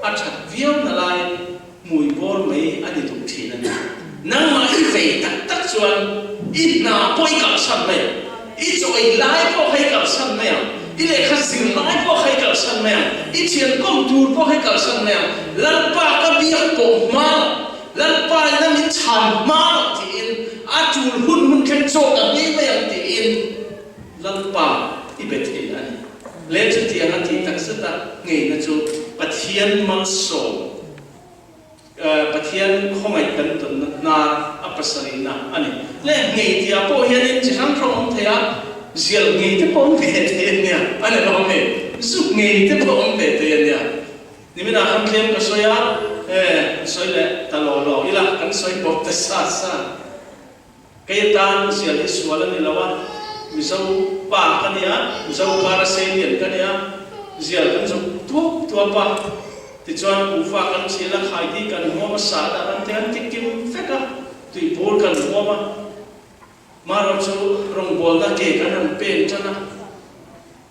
A: a that viau na laiin hmui bawr mai a ni duh thin a ni. Nangmah i vei tak tak chuan i hna pawh i kalsan mai ang, i chaw ei lai pawh kha i kalsan mai ang, i lehkha zir lai pawh kha i kalsan mai ang, i thian kawm tur pawh kha i kalsan mai ang, Lalpa ka biak pawh hma lo, Lalpa ina min chhan hma lo tiin a tul hun hun thleng chaw ka ngei mai ang tiin Lalpa i be thei a ni. Le chutiang a tih takzet a ngeina chu Pathian malsawm. Pathian khawngaih kan tawnna hnar a pasarihna a ni. Leh ngei tihah pawh hianin chi hrang hrang awm thei a, zial ngei te pawh awm ve thei a nia, a ni lo ami? Zuk ngei te pawh awm ve thei a nia. Niminah khan tlem ka sawi a, e, sawi leh ta law law ila, kan sawi bawk ta sa sa. Kei atan zial hi sual a ni lo a, Mizo pa ka ni a, Mizo kara seilian ka ni a, zial kan zuk tuap tuap a, tichuan kuhva kan chhil a, khaidi kan hmuam a, sahdah kan ti an ti kim vek a, tuibur kan hmuam a. Marawh chu rawngbawlna ke kan han pen tan a,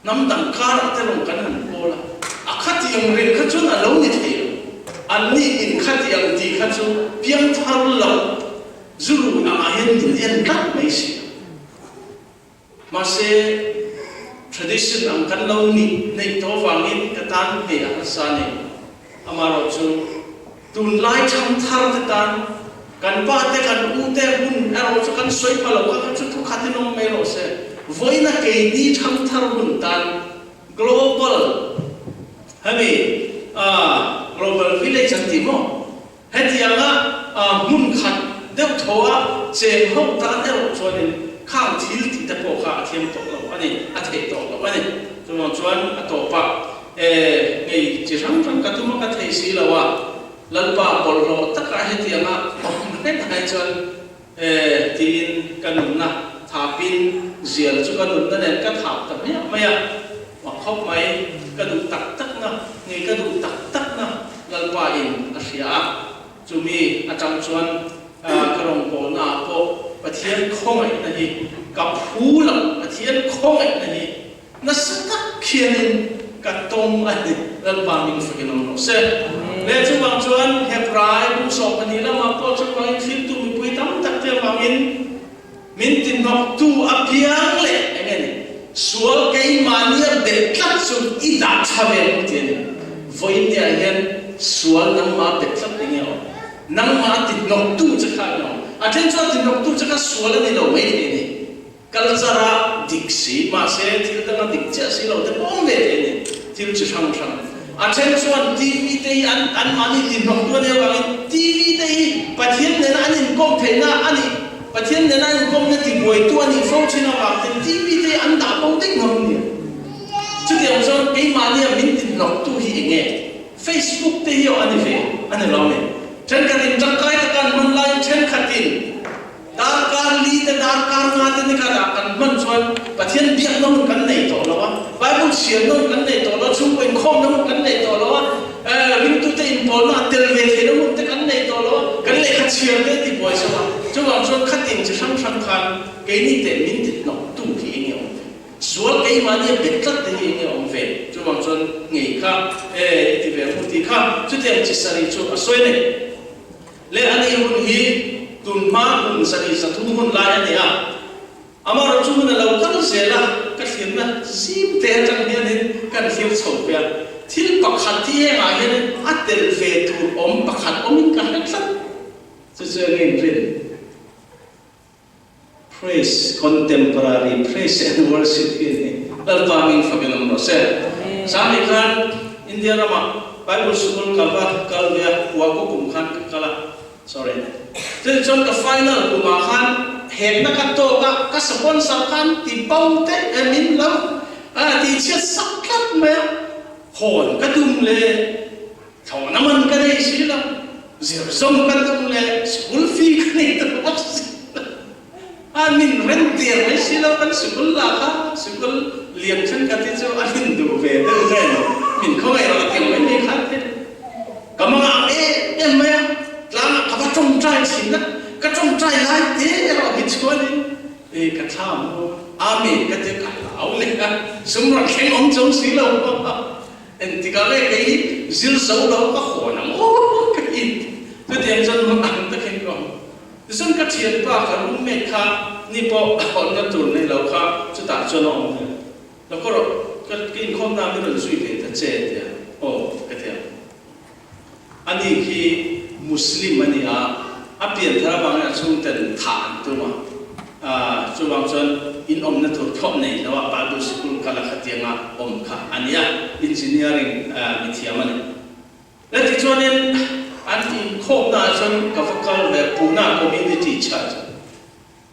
A: hnam dang karah te rawng kan han pawl a, a khatiang reng kha chuan a lo ni thei lo. Anni in khatiang tih kha chu piangthar lo zu rui angah hian min en tlat mai si a. Mahse, tradition ang kan lo nih neih tawh avangin ka tan hmeh a harsa a ni. Amaherawh chu, tunlai thangthar te tan kan pa te kan u te hun erawh chu kan sawi pha lo kha kha chu thukhat in awm mai rawh se. Vawiina keini thangthar hun tan global hemi global village an ti maw? Hetianga hmun khat deuh tho a cheng ho tan erawh chuanin khang thil tih te pawh kha a thiam tawh lo a ni, a theih tawh lo a ni. Chuvang chuan a tawpah e ngei chi hrang hrang ka tum a ka thei si lo a, Lalpa bawlhhlawh takah hetianga awm reng ai chuan e tiin ka nunna thapin zial chu ka nunna nen ka thap ta hmiah mai a, mak khawp mai, ka duh tak takna nge ka duh tak takna Lalpa in a hria a, chumi atang chuan ka rawngbawlna ah pawh Pathian khawngaihna hi ka phu lo, Pathian khawngaihna hi Nasa tak khianin ka tawng a ni. Lalpa min fakin awm rawh se. Leh chuvang chuan Hebrai bung 12 lamah pawh chuvangin thiltu mipui tam tak te avangin min tihnawktu apiang leh eng nge ni sual keimahnia bet tlat chu i dah tha ve ang ti a ni. Vawiin niah hian sual nangmah bet tlat eng nge awm? Nangmah tihnawktu che kha eng nge awm? A then chuan tihnawktu che kha sual a ni lo maithei a ni. Culture a dik si, mahse thil danga dik chiah si lo te pawh awm ve thei a ni, thil chi hrang hrang. A then chuan TV te hi an anmahni tinhnawk tu a nih avangin TV te hi Pathian nena an inkawm theihna a nih, Pathian nena an inkawmna tibuaitu a nih fo thin avang ten TV te hi an dah bo daih ngam nia. Chutiang chuan keimahnia min tinhnawk tu hi eng nge? Facebook te hi aw a ni ve a ni lo a ni. Thenkhatin tangkai taka an hman laiin thenkhatin Darkar li te, darkar nga te ni khatah kan hman chuan Pathian biakna hun kan nei tawh lo a, Bible chhiarna hun kan nei tawh lo a, chhungkaw inkhawmna hun kan nei tawh lo a, ringtute inpawlna a tel ve theihna hun te kan nei tawh lo a, kan lehkha chhiar te a ti buai zo a. Chuvang chuan khatin chi hrang hrang khan keini teh min ti hnawktu hi eng nge awm ve? Sual keimahni a bet tlat te hi eng nge awm ve? Chuvang chuan ngei kha e i ti ve ang u tih kha chutiang chi sarih chu a sawi a ni. Leh a nih hun hi tun hma kum 203 hun lai a ni a, amaherawh chu hun a lo kal zel a, ka thlirna zim te atang hianin kan thlir chho ve a, thil pakhat hi hengah hianin a tel ve tur awm pakhat awmin ka hre tlat, chu chu eng nge inrin? Praise, Contemporary Praise and Worship hi a ni. Lalpa hming fakin awm rawh se. Sangni khan India ramah Bible School ka va kal ve a, Huaku kum khan ka kal a, sorry. Chutiang chuan ka final kumah khan hekna ka tawk a, ka sponsor khan ti bo te min lo tih chhiat sak tlat mai a, hawn ka tum leh Thlawhna man ka nei si lo, zir zawm ka tum leh school fee ka nei ta bawk si lo. A min rent der mai si lo, kan sikul lah kha sikul lian thenkhat hi chu a rin duh ve deuh nen min khawngaih rawh a ti mai mai khan thil ka mangah em em mai a, tlangah ka va tawngtai thin a, ka tawngtai lai te erawh hi chuanin e ka thla maw Amen ka tia ka hlau leh a, sum rawn thleng awm chauh si lo. Engtikah nge kei hi zir zo lo ka hawn ang aw ka ti. Chutiang chuan hmun ang takin ka awm. Tichuan ka thianpa ka roommate kha ni pawh a hawnna tur nei lo kha chutah chuan a awm ve. Lo ka rawh, ka inkhawmna min rawn zui ve ta che tia aw ka ti a. Ani khi Muslim a ni a, a pianthar avangin a chhungten thah an tum a. Chuvang chuan in awmna tur thawh nei lo a Bible sikul kal a khatianga awm kha a nia, engineering mithiam a ni. Le tichuanin an inkhawmna ah chuan ka va kal ve Pune Community Church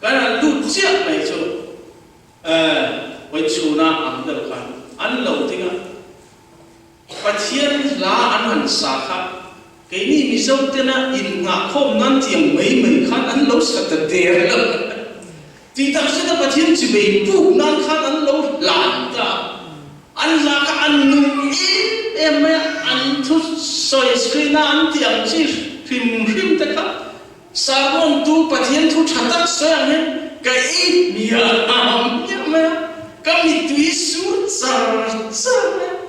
A: kan han lut chiah mai chu Vawichhuna ang deuh khan an lo ding a. Pathian hla an han sa kha keini Mizo tena innghahkhawm nan tiang mai mai khan an lo sa ta der lo. Tih tak zeta Pathian chibei puk nan khan an lo hlan ta. An hla kha an nung em em mai a, an thu sawi screen a an tih ang chi hrim hrim te kha sermon tu Pathian thu tha tak sawi ang hian. Ka ei hmiah hmiah mai a, ka mittui sur char char mai a.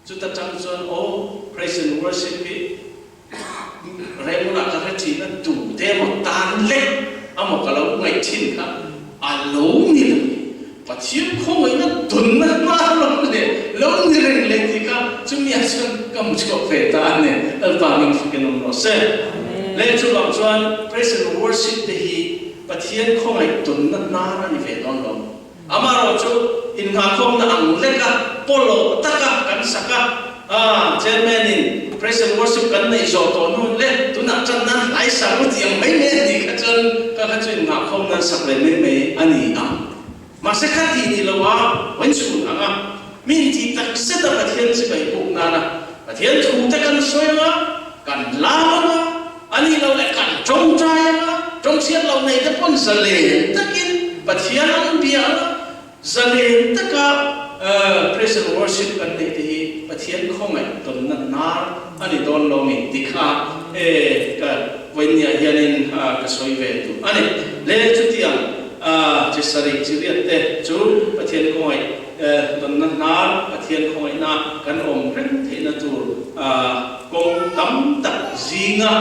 A: Chuta tang chuan aw, praise and worship hi Raymond-ah ka hre thin a, tute emaw tan lek amaw ka lo ngaih thin kha a lo ni lo ni. Pathian khawngaihna dunna hma lo leh lo ni reng leh tih kha chumiah chuan ka hmu chhuak ve ta a ni. Lalpa hming fakin awm rawh se. Leh chuvang chuan praise and worship te hi Pathian khawngaih dunna hnar a ni ve dawn lo. Amaherawh chu innghahkhawmna ang leka pawlawh taka kan sak a, aa Chairman in Praise and Worship kan neih zawh tawh hnu le tunah tan nan hlai sak u tih ang mai mai a nih kha chuan ka kha chu innghahkhawm nan sak ve mai mai a ni ang. Mahse kha tih ni lo a vain chhun ang a, mi intih tak zet a Pathian chibai buk nana Pathian thu te kan sawi ang a, kan lam ang a, A nih loh leh kan tawngtai anga tawngchhiat loh nei te pawn zalen takin Pathian an bia anga zalen taka praise and worship kan neih te hi Pathian khawngaih tawnna hnar a ni dawn lo mi ti kha e ka vawiinniah hianin ka sawi ve duh a ni. Le chutiang chi sarih chi riat te chu Pathian khawngaih Tawnna hnar Pathian khawngaihna kan awm reng theihna tur kawng tam tak zinga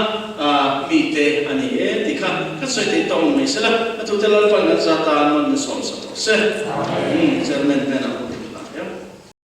A: mite a ni e tih kha kan sawi thei tawng mai sela, a tute Lalpan kan za tan man na sawm sa tawh se. Chairman hnenah.